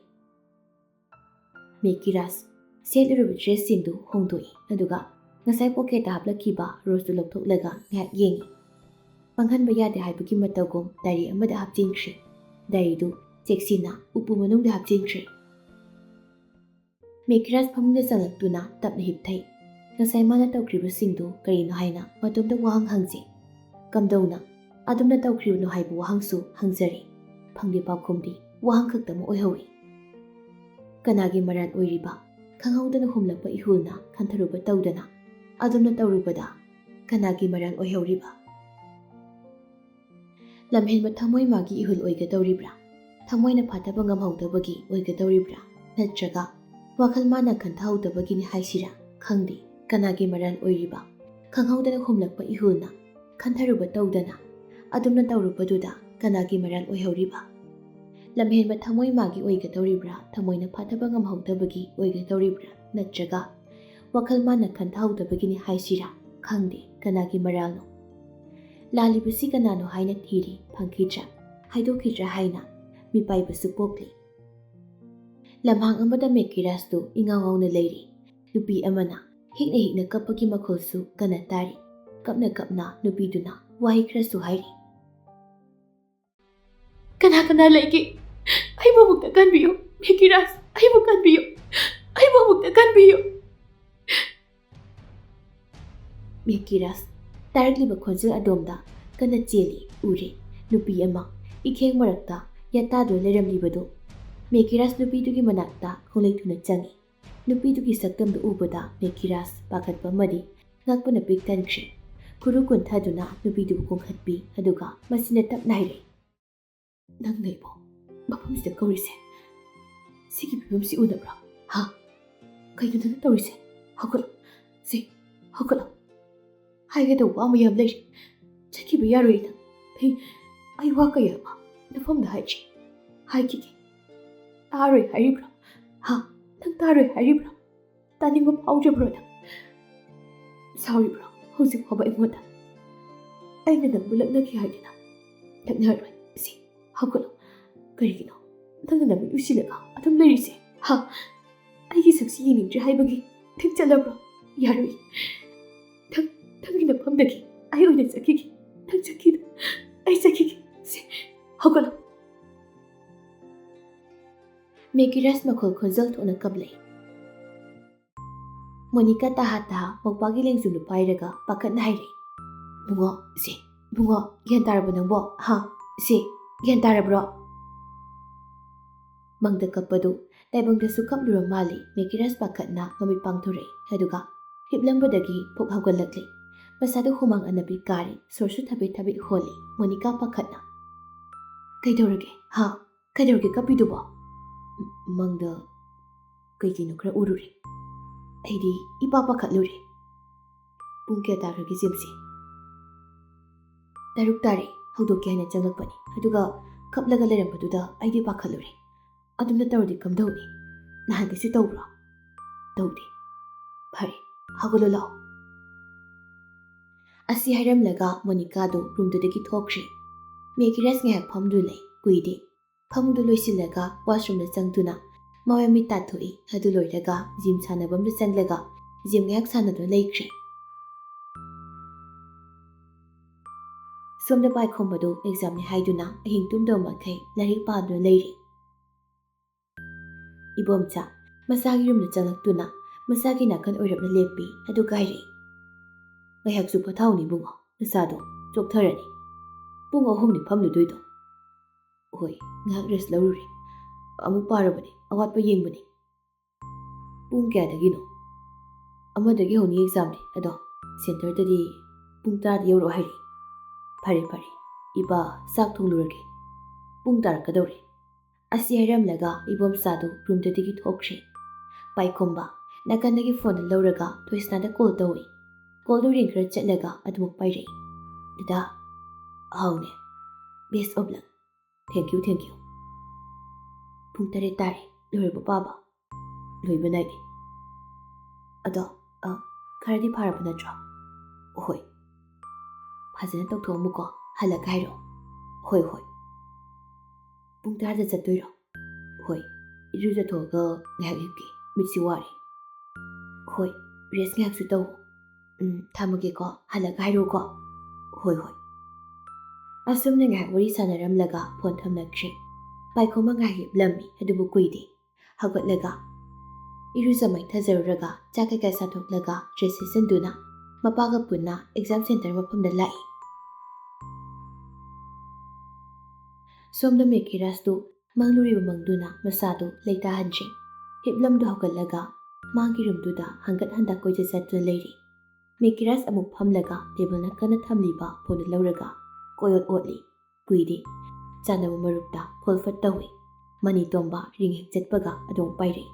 ꯃꯦꯀꯤꯔꯥꯁ ꯁꯦꯠꯂꯨꯔꯕ ꯗ꯭ꯔꯦꯁꯁꯤꯡꯗꯨ ꯍꯣꯡꯗꯣꯛꯏ, ꯑꯗꯨꯒ ꯉꯁꯥꯏ ꯄꯣꯀꯦꯠꯇ ꯍꯥꯞꯂꯛꯈꯤꯕ ꯔꯣꯁꯇꯨ ꯂꯧꯊꯣꯛꯂꯒ ꯉꯥꯏꯍꯥꯛ ꯌꯦꯡꯏ꯫ ꯃꯥꯡꯍꯟꯕ ꯌꯥꯗꯦ ꯍꯥꯏꯕꯒꯤ ꯃꯇꯧꯒꯨꯝ ꯗꯥꯏꯔꯤ ꯑꯃꯗ ꯍꯥꯞꯆꯤꯟꯈ꯭ꯔꯦ꯫ ꯗꯥꯏꯔꯤꯗꯨ ꯆꯦꯛꯁꯤꯟꯅ ꯎꯄꯨ ꯃꯅꯨꯡꯗ ꯍꯥꯞꯆꯤꯟꯈ꯭ꯔꯦ꯫ ꯃꯦꯀꯤꯔꯥꯁ ꯐꯃꯨꯡꯗ ꯆꯪꯂꯛꯇꯨꯅ ꯇꯞꯅ ꯍꯤꯞꯊꯩ꯫ ꯉꯁꯥꯏ ꯃꯥꯅ ꯇꯧꯈ꯭ꯔꯤꯕꯁꯤꯡꯗꯨ ꯀꯔꯤꯅꯣ ꯍꯥꯏꯅ ꯃꯇꯣꯝꯇ ꯋꯥꯍꯪ ꯍꯪꯖꯩ꯫ ꯀꯝꯗꯧꯅ ꯑꯗꯨꯝꯅ ꯇꯧꯈ꯭ꯔꯤꯕꯅꯣ ꯍꯥꯏꯕ ꯋꯥꯍꯪꯁꯨ ꯍꯪꯖꯔꯤ꯫ ꯐꯪꯗꯦ ꯄꯥꯎꯈꯨꯝꯗꯤ ꯋꯥꯍꯪ ꯈꯛꯇꯃꯛ ꯑꯣꯏꯍꯧꯏ꯫ ꯀꯅꯥꯒꯤ ꯃꯔꯥꯜ ꯑꯣꯏꯔꯤꯕ? ꯈꯪꯍꯧꯗꯅ ꯍꯨꯝꯂꯛꯄ ꯏꯍꯨꯜꯅ ꯈꯟꯊꯔꯨꯕ ꯇꯧꯗꯅ ꯑꯗꯨꯝꯅ ꯇꯧꯔꯨꯕꯗ ꯀꯅꯥꯒꯤ ꯃꯔꯥꯜ ꯑꯣꯏꯍꯧꯔꯤꯕ? ꯂꯝꯍꯦꯟꯕ ꯊꯃꯣꯏ ꯃꯥꯒꯤ ꯏꯍꯨꯜ ꯑꯣꯏꯒꯗꯧꯔꯤꯕ꯭ꯔꯥ? ꯊꯃꯣꯏꯅ ꯐꯥꯊꯕ ꯉꯝꯍꯧꯗꯕꯒꯤ ꯑꯣꯏꯒꯗꯧꯔꯤꯕ꯭ꯔꯥ? ꯅꯠꯇ꯭ꯔꯒ ꯋꯥꯈꯜ ꯃꯥꯅ ꯈꯟꯊꯍꯧꯗꯕꯒꯤꯅꯤ ꯍꯥꯏꯁꯤꯔꯥ? ꯈꯪꯗꯦ꯫ ꯀꯅꯥꯒꯤ ꯃꯔꯥꯜ ꯑꯣꯏꯔꯤꯕ? ꯈꯪꯍꯧꯗꯅ ꯍꯨꯝꯂꯛꯄ ꯏꯍꯨꯜꯅ ꯈꯟꯊꯔꯨꯕ ꯇꯧꯗꯅ ꯑꯗꯨꯝꯅ ꯇꯧꯔꯨꯕꯗꯨꯗ ꯀꯅꯥꯒꯤ ꯃꯔꯥꯜ ꯑꯣꯏꯍꯧꯔꯤꯕ? ꯂꯝꯍꯦꯟꯕ ꯊꯃꯣꯏ ꯃꯥꯒꯤ ꯑꯣꯏꯒꯗꯧꯔꯤꯕ꯭ꯔꯥ? ꯊꯃꯣꯏꯅ ꯐꯥꯊꯕ ꯉꯝꯍꯧꯗꯕꯒꯤ ꯑꯣꯏꯒꯗꯧꯔꯤꯕ꯭ꯔꯥ? ꯅꯠꯇ꯭ꯔꯒ ꯋꯥꯈꯜ ꯃꯥꯅ ꯈꯟꯊꯍꯧꯗꯕꯒꯤꯅꯤ ꯍꯥꯏꯁꯤꯔꯥ? ꯈꯪꯗꯦ꯫ ꯀꯅꯥꯒꯤ ꯃꯔꯥꯜꯅꯣ? ꯂꯥꯜꯂꯤꯕꯁꯤ ꯀꯅꯥꯅꯣ ꯍꯥꯏꯅ ꯊꯤꯔꯤ, ꯐꯪꯈꯤꯗ꯭ꯔꯥ? ꯍꯥꯏꯗꯣꯛꯈꯤꯗ꯭ꯔꯥ ꯍꯥꯏꯅ ꯃꯤꯄꯥꯏꯕꯁꯨ ꯄꯣꯛꯂꯤ꯫ ꯂꯝꯍꯥꯡ ꯑꯃꯗ ꯃꯦꯀꯤꯔꯥꯁꯇꯨ ꯏꯉꯥꯎ ꯉꯥꯎꯅ ꯂꯩꯔꯤ꯫ ꯅꯨꯄꯤ ꯑꯃꯅ ꯍꯤꯛꯅ ꯍꯤꯛꯅ ꯀꯞꯄꯒꯤ ꯃꯈꯣꯜꯁꯨ ꯀꯟꯅ ꯇꯥꯔꯤ꯫ ꯀꯞꯅ ꯀꯞꯅ ꯅꯨꯄꯤꯗꯨꯅ ꯋꯥꯍꯩ ꯈꯔꯁꯨ ꯍꯥꯏꯔꯤ꯫ "ꯀꯅꯥ ꯀꯅꯥ ꯂꯩꯒꯦ? ꯑꯩꯕꯨ ꯑꯃꯨꯛꯇ ꯀꯟꯕꯤꯌꯨ꯫ ꯃꯦꯀꯤꯔꯥꯁ, ꯑꯩꯕꯨ ꯀꯟꯕꯤꯌꯨ꯫ ꯑꯩꯕꯨ ꯑꯃꯨꯛꯇ ꯀꯟꯕꯤꯌꯨ꯫" ꯃꯦꯀꯤꯔꯥꯁ ꯇꯥꯔꯛꯂꯤꯕ ꯈꯣꯟꯖꯦꯜ ꯑꯗꯣꯝꯗ ꯀꯟꯅ ꯆꯦꯜꯂꯤ꯫ ꯎꯔꯦ, ꯅꯨꯄꯤ ꯑꯃ ꯏꯈꯦꯡ ꯃꯔꯛꯇ ꯌꯥꯇꯥꯗꯨꯅ ꯂꯩꯔꯝꯂꯤꯕꯗꯨ꯫ ꯃꯦꯀꯤꯔꯥꯁ ꯅꯨꯄꯤꯗꯨꯒꯤ ꯃꯅꯥꯛꯇ ꯈꯣꯡꯂꯩ ꯊꯨꯅ ꯆꯪꯏ꯫ ꯅꯨꯄꯤꯗꯨꯒꯤ ꯁꯛꯇꯝꯗꯨ ꯎꯕꯗ ꯃꯦꯀꯤꯔꯥꯁ ꯄꯥꯈꯠꯄ ꯑꯃꯗꯤ ꯉꯛꯄꯅ ꯄꯤꯛ ꯊꯟꯈ꯭ꯔꯦ꯫ ꯈꯨꯔꯨ ꯀꯨꯟꯊꯗꯨꯅ ꯅꯨꯄꯤꯗꯨꯕꯨ ꯀꯣꯟꯈꯠꯄꯤ, ꯑꯗꯨꯒ ꯃꯁꯤꯅ ꯇꯞꯅ ꯍꯥꯏꯔꯛꯏ, "ꯅꯪꯅ ꯑꯩꯕꯨ ꯃꯐꯝꯁꯤꯗ ꯀꯧꯔꯤꯁꯦ? ꯁꯤꯒꯤ ꯐꯤꯕꯝꯁꯤ ꯎꯗꯕ꯭ꯔꯣ? ꯍꯥ? ꯀꯩꯅꯣ ꯅꯪꯅ ꯇꯧꯔꯤꯁꯦ? ꯍꯧꯒꯠꯂꯣ꯫ ꯁꯤ, ꯍꯧꯒꯠꯂꯣ꯫ ꯍꯥꯏꯒꯗꯧꯕ ꯋꯥ ꯃꯌꯥꯝ ꯂꯩꯔꯤ꯫ ꯆꯠꯈꯤꯕ ꯌꯥꯔꯣꯏ ꯅꯪ꯫ ꯑꯩ, ꯑꯩ ꯋꯥ ꯀꯌꯥ ꯑꯃ ꯅꯐꯝꯗ ꯍꯥꯏꯗ꯭ꯔꯤ꯫ ꯍꯥꯏꯈꯤꯒꯦ꯫ ꯇꯥꯔꯣꯏ ꯍꯥꯏꯔꯤꯕ꯭ꯔꯣ? ꯍꯥ? ꯅꯪ ꯇꯥꯔꯣꯏ ꯍꯥꯏꯔꯤꯕ꯭ꯔꯣ? ꯇꯥꯅꯤꯡꯕ ꯐꯥꯎꯗ꯭ꯔꯕ꯭ꯔꯣ ꯅꯪ? ꯁꯥꯎꯔꯤꯕ꯭ꯔꯣ ꯍꯧꯖꯤꯛ ꯐꯥꯎꯕ ꯑꯩꯉꯣꯟꯗ? ꯑꯩꯅ ꯅꯪꯕꯨ ꯂꯛꯅꯈꯤ ꯍꯥꯏꯗꯅ? ꯂꯛꯅꯔꯣꯏ꯫ ꯁꯤ, ꯍꯧꯒꯠꯂꯣ꯫ ꯀꯔꯤꯒꯤꯅꯣ ꯅꯪꯅ ꯅꯃꯤꯠ ꯎꯏꯁꯤꯜꯂꯒ ꯑꯗꯨꯝ ꯂꯩꯔꯤꯁꯦ? ꯍꯥ? ꯑꯩꯒꯤ ꯁꯛꯁꯤ ꯌꯦꯡꯅꯤꯡꯗ꯭ꯔꯦ ꯍꯥꯏꯕꯒꯤ ꯅꯪ ꯆꯠꯂꯕ꯭ꯔꯣ? ꯌꯥꯔꯣꯏ꯫ ꯅꯪ, ꯅꯪꯒꯤ ꯅꯐꯝꯗꯒꯤ ꯑꯩ ꯑꯣꯏꯅ ꯆꯠꯈꯤꯒꯦ꯫ ꯅꯪ ꯆꯠꯈꯤꯅꯨ꯫ ꯑꯩ ꯆꯠꯈꯤꯒꯦ꯫ ꯁꯦ, ꯍꯧꯒꯠꯂꯣ꯫ ꯃꯦꯀꯤꯔꯥꯁ ꯃꯈꯣꯜ ꯈꯣꯟꯖꯦꯜ ꯊꯣꯛꯅ ꯀꯞꯂꯛꯏ꯫ ꯃꯣꯅꯤꯀꯥ ꯇꯍꯥ ꯇꯍꯥ ꯃꯧꯄꯥꯒꯤ ꯂꯦꯡꯖꯨꯝꯗꯨ ꯄꯥꯏꯔꯒ ꯄꯥꯈꯠꯅ ꯍꯥꯏꯔꯛꯏ, "ꯕꯨꯡꯉꯣ, ꯁꯦ, ꯕꯨꯡꯉꯣ, ꯒ꯭ꯌꯥꯟ ꯇꯥꯔꯕꯣ ꯅꯪꯕꯣ? ꯍꯥ? ꯁꯦ, ꯒ꯭ꯌꯥꯟ ꯇꯥꯔꯕ꯭ꯔꯣ?" ꯃꯪꯗ ꯀꯞꯄꯗꯨ ꯇꯥꯏꯕꯪꯗꯁꯨ ꯀꯞꯂꯨꯔ ꯃꯥꯜꯂꯤ꯫ ꯃꯦꯀꯤꯔꯥꯁ ꯄꯥꯈꯠꯅ ꯃꯃꯤꯠ ꯄꯥꯡꯊꯣꯔꯛꯏ꯫ ꯑꯗꯨꯒ ꯍꯤꯞꯂꯝꯕꯗꯒꯤ ꯐꯨꯛ ꯍꯧꯒꯠꯂꯛꯂꯦ꯫ ꯃꯁꯥꯗꯨ ꯍꯨꯃꯥꯡ ꯑꯅꯞꯄꯤ ꯀꯥꯔꯦ꯫ ꯁꯣꯔꯁꯨ ꯊꯕꯦꯠ ꯊꯕꯦꯠ ꯍꯣꯜꯂꯤ꯫ ꯃꯣꯅꯤꯀꯥ ꯄꯥꯈꯠꯅ, "ꯀꯩꯗꯧꯔꯒꯦ? ꯍꯥ? ꯀꯩꯗꯧꯔꯒꯦ ꯀꯞꯄꯤꯗꯨꯕꯣ?" "ꯃꯪꯗ ꯀꯩ ꯀꯩꯅꯣ ꯈꯔ ꯎꯔꯨꯔꯦ꯫ ꯑꯩꯗꯤ ꯏꯄꯥ ꯄꯥꯈꯠꯂꯨꯔꯦ꯫ ꯄꯨꯡ ꯀꯌꯥ ꯇꯥꯈ꯭ꯔꯒꯦ ꯖꯤꯝꯁꯦ?" "ꯇꯔꯨꯛ ꯇꯥꯔꯦ꯫ ꯍꯧꯗꯣꯛꯀꯦ ꯍꯥꯏꯅ ꯆꯪꯂꯛꯄꯅꯤ꯫ ꯑꯗꯨꯒ ꯀꯞꯂꯒ ꯂꯩꯔꯝꯕꯗꯨꯗ ꯑꯩꯗꯤ ꯄꯥꯈꯠꯂꯨꯔꯦ꯫ ꯑꯗꯨꯝꯅ ꯇꯧꯔꯗꯤ ꯀꯝꯗꯧꯅꯤ? ꯅꯍꯥꯟꯈꯩꯁꯨ ꯇꯧꯕ꯭ꯔꯣ?" "ꯇꯧꯗꯦ꯫" "ꯐꯔꯦ, ꯍꯧꯒꯠꯂꯣ ꯂꯥꯛꯑꯣ꯫" ꯑꯁꯤ ꯍꯥꯏꯔꯝꯂꯒ ꯃꯣꯅꯤꯀꯥꯗꯨ ꯔꯨꯝꯗꯨꯗꯒꯤ ꯊꯣꯛꯈ꯭ꯔꯦ꯫ ꯃꯦꯀꯤꯔꯥꯁ ꯉꯥꯏꯍꯥꯛ ꯐꯝꯗꯨꯅ ꯂꯩ꯫ ꯀꯨꯏꯗꯦ꯫ ꯐꯃꯨꯡꯗꯨ ꯂꯣꯏꯁꯤꯜꯂꯒ ꯋꯥꯁꯔꯨꯝꯗ ꯆꯪꯗꯨꯅ ꯃꯥꯏ ꯃꯤꯠ ꯇꯥꯊꯣꯛꯏ꯫ ꯑꯗꯨ ꯂꯣꯏꯔꯒ ꯖꯤꯝ ꯁꯥꯟꯅꯐꯝꯗ ꯆꯪꯂꯒ ꯖꯤꯝ ꯉꯥꯏꯍꯥꯛ ꯁꯥꯟꯅꯗꯨꯅ ꯂꯩꯈ꯭ꯔꯦ꯫ ꯁꯣꯝꯗ ꯄꯥꯏꯈꯣꯝꯕꯗꯨ ꯑꯦꯛꯖꯥꯝꯅꯤ ꯍꯥꯏꯗꯨꯅ ꯑꯍꯤꯡ ꯇꯨꯝꯗꯕ ꯃꯈꯩ ꯂꯥꯏꯔꯤꯛ ꯄꯥꯗꯨꯅ ꯂꯩꯔꯤ꯫ ꯏꯕꯣꯝꯆꯥ ꯃꯁꯥꯒꯤ ꯔꯨꯝꯗ ꯆꯪꯂꯛꯇꯨꯅ ꯃꯁꯥꯒꯤ ꯅꯥꯀꯟ ꯑꯣꯏꯔꯞꯅ ꯂꯦꯞꯄꯤ꯫ ꯑꯗꯨꯒ ꯍꯥꯏꯔꯛꯏ, "ꯉꯥꯏꯍꯥꯛꯁꯨ ꯄꯣꯊꯥꯎꯅꯦ ꯏꯕꯨꯡꯉꯣ, ꯅꯁꯥꯗꯣ ꯆꯣꯛꯊꯔꯅꯤ꯫ ꯄꯨꯡ ꯑꯍꯨꯝꯅꯤ ꯐꯝꯂꯨꯗꯣꯏꯗꯣ꯫" "ꯍꯣꯏ, ꯉꯥꯏꯍꯥꯛ ꯔꯦꯁ ꯂꯧꯔꯨꯔꯦ꯫ ꯑꯃꯨꯛ ꯄꯥꯔꯨꯕꯅꯦ, ꯑꯋꯥꯠꯄ ꯌꯦꯡꯕꯅꯦ꯫" "ꯄꯨꯡ ꯀꯌꯥꯗꯒꯤꯅꯣ?" "ꯑꯃꯗꯒꯤ ꯍꯧꯅꯤ ꯑꯦꯛꯖꯥꯝꯗꯤ, ꯑꯗꯣ ꯁꯦꯟꯇꯔꯗꯗꯤ ꯄꯨꯡ ꯇꯔꯥꯗ ꯌꯧꯔꯛꯑꯣ ꯍꯥꯏꯔꯛꯏ꯫" "ꯐꯔꯦ ꯐꯔꯦ, ꯏꯄꯥ ꯆꯥꯛ ꯊꯣꯡꯂꯨꯔꯒꯦ, ꯄꯨꯡ ꯇꯥꯔꯛꯀꯗꯧꯔꯦ꯫" ꯑꯁꯤ ꯍꯥꯏꯔꯝꯂꯒ ꯏꯕꯣꯝꯆꯥꯗꯨ ꯔꯨꯝꯗꯨꯗꯒꯤ ꯊꯣꯛꯈ꯭ꯔꯦ꯫ ꯄꯥꯏꯈꯣꯝꯕ ꯅꯥꯀꯟꯗꯒꯤ ꯐꯣꯟꯗꯨ ꯂꯧꯔꯒ ꯊꯣꯏꯁꯅꯥꯗ ꯀꯣꯜ ꯇꯧꯏ꯫ ꯀꯣꯜꯗꯨ ꯔꯤꯡ ꯈꯔ ꯆꯠꯂꯒ ꯑꯗꯨꯃꯛ ꯄꯥꯏꯔꯛꯏ꯫ "ꯗꯗꯥ꯫" "ꯍꯥꯎꯅꯦ꯫ Best of luck꯫ Thank you, thank you꯫" "ꯄꯨꯡ ꯇꯔꯦꯠ ꯇꯥꯔꯦ꯫ ꯂꯣꯏꯔꯕ ꯄꯥꯕ?" "ꯂꯣꯏꯕ ꯅꯥꯏꯗꯦ꯫" "ꯑꯗꯣ, ꯑ, ꯈꯔꯗꯤ ꯐꯥꯔꯕ ꯅꯠꯇ꯭ꯔꯣ?" "ꯍꯣꯏ꯫" "ꯐꯖꯅ ꯇꯧꯊꯣꯛꯑꯝꯃꯨꯀꯣ, ꯍꯜꯂꯛꯒ ꯍꯥꯏꯔꯛꯑꯣ꯫" "ꯍꯣꯏ, ꯍꯣꯏ꯫" ꯄꯨꯡ ꯇꯔꯥꯗ ꯆꯠꯇꯣꯏꯔꯣ? ꯍꯣꯏ, ꯏꯔꯨꯖꯊꯣꯛꯑꯒ ꯉꯥꯏꯍꯥꯛ ꯍꯤꯞꯀꯦ, ꯃꯤꯠꯁꯤ ꯋꯥꯔꯦ꯫ ꯍꯣꯏ, ꯔꯦꯁ ꯉꯥꯏꯍꯥꯛꯁꯨ ꯇꯧ꯫ ꯎꯝ, ꯊꯝꯃꯒꯦꯀꯣ, ꯍꯜꯂꯛꯑꯒ ꯍꯥꯏꯔꯛꯎꯀꯣ꯫ ꯍꯣꯏ, ꯍꯣꯏ꯫ ꯑꯁꯨꯝꯅ ꯉꯥꯏꯍꯥꯛ ꯋꯥꯔꯤ ꯁꯥꯟꯅꯔꯝꯂꯒ ꯐꯣꯟ ꯊꯝꯅꯈ꯭ꯔꯦ꯫ ꯄꯥꯏꯈꯣꯝꯕ ꯉꯥꯏꯍꯥꯛ ꯍꯤꯞꯂꯝꯃꯤ, ꯑꯗꯨꯕꯨ ꯀꯨꯏꯗꯦ꯫ ꯍꯧꯒꯠꯂꯒ ꯏꯔꯨꯖ ꯃꯥꯏꯊꯖꯔꯨꯔꯒ ꯆꯥꯛ ꯀꯩꯀꯥ ꯆꯥꯊꯣꯛꯂꯒ ꯗ꯭ꯔꯦꯁ ꯁꯦꯠꯆꯟꯗꯨꯅ ꯃꯄꯥꯒ ꯄꯨꯟꯅ ꯑꯦꯛꯖꯥꯝ ꯁꯦꯟꯇꯔ ꯃꯐꯝꯗ ꯂꯥꯛꯏ꯫ ꯁꯣꯝꯗ ꯃꯦꯀꯤꯔꯥꯖꯇꯨ ꯃꯪꯂꯨꯔꯤꯕ ꯃꯪꯗꯨꯅ ꯃꯁꯥꯗꯨ ꯂꯩꯇꯥꯍꯟꯗ꯭ꯔꯦ꯫ ꯍꯤꯞꯂꯝꯗꯨ ꯍꯧꯒꯠꯂꯒ ꯃꯥꯒꯤ ꯔꯨꯝꯗꯨꯗ ꯍꯪꯒꯠ ꯍꯟꯗ ꯀꯣꯏꯆꯠ ꯆꯠꯇꯨꯅ ꯂꯩꯔꯤ꯫ ꯃꯦꯀꯤꯔꯥꯖ ꯑꯃꯨꯛ ꯐꯝꯂꯒ ꯇꯦꯕꯜ ꯅꯥꯀꯟꯗ ꯊꯝꯂꯤꯕ ꯐꯣꯟꯗꯨ ꯂꯧꯔꯒ ꯀꯣꯏꯑꯣꯠ ꯑꯣꯠꯂꯤ꯫ ꯀꯨꯏꯗꯦ꯫ ꯆꯥꯟꯅꯕ ꯃꯔꯨꯞꯇ ꯀꯣꯜ ꯐꯠ ꯇꯧꯏ꯫ ꯃꯅꯤ ꯇꯣꯝꯕ ꯔꯤꯡ ꯍꯦꯛ ꯆꯠꯄꯒ ꯑꯗꯨꯝ ꯄꯥꯏꯔꯛꯏ꯫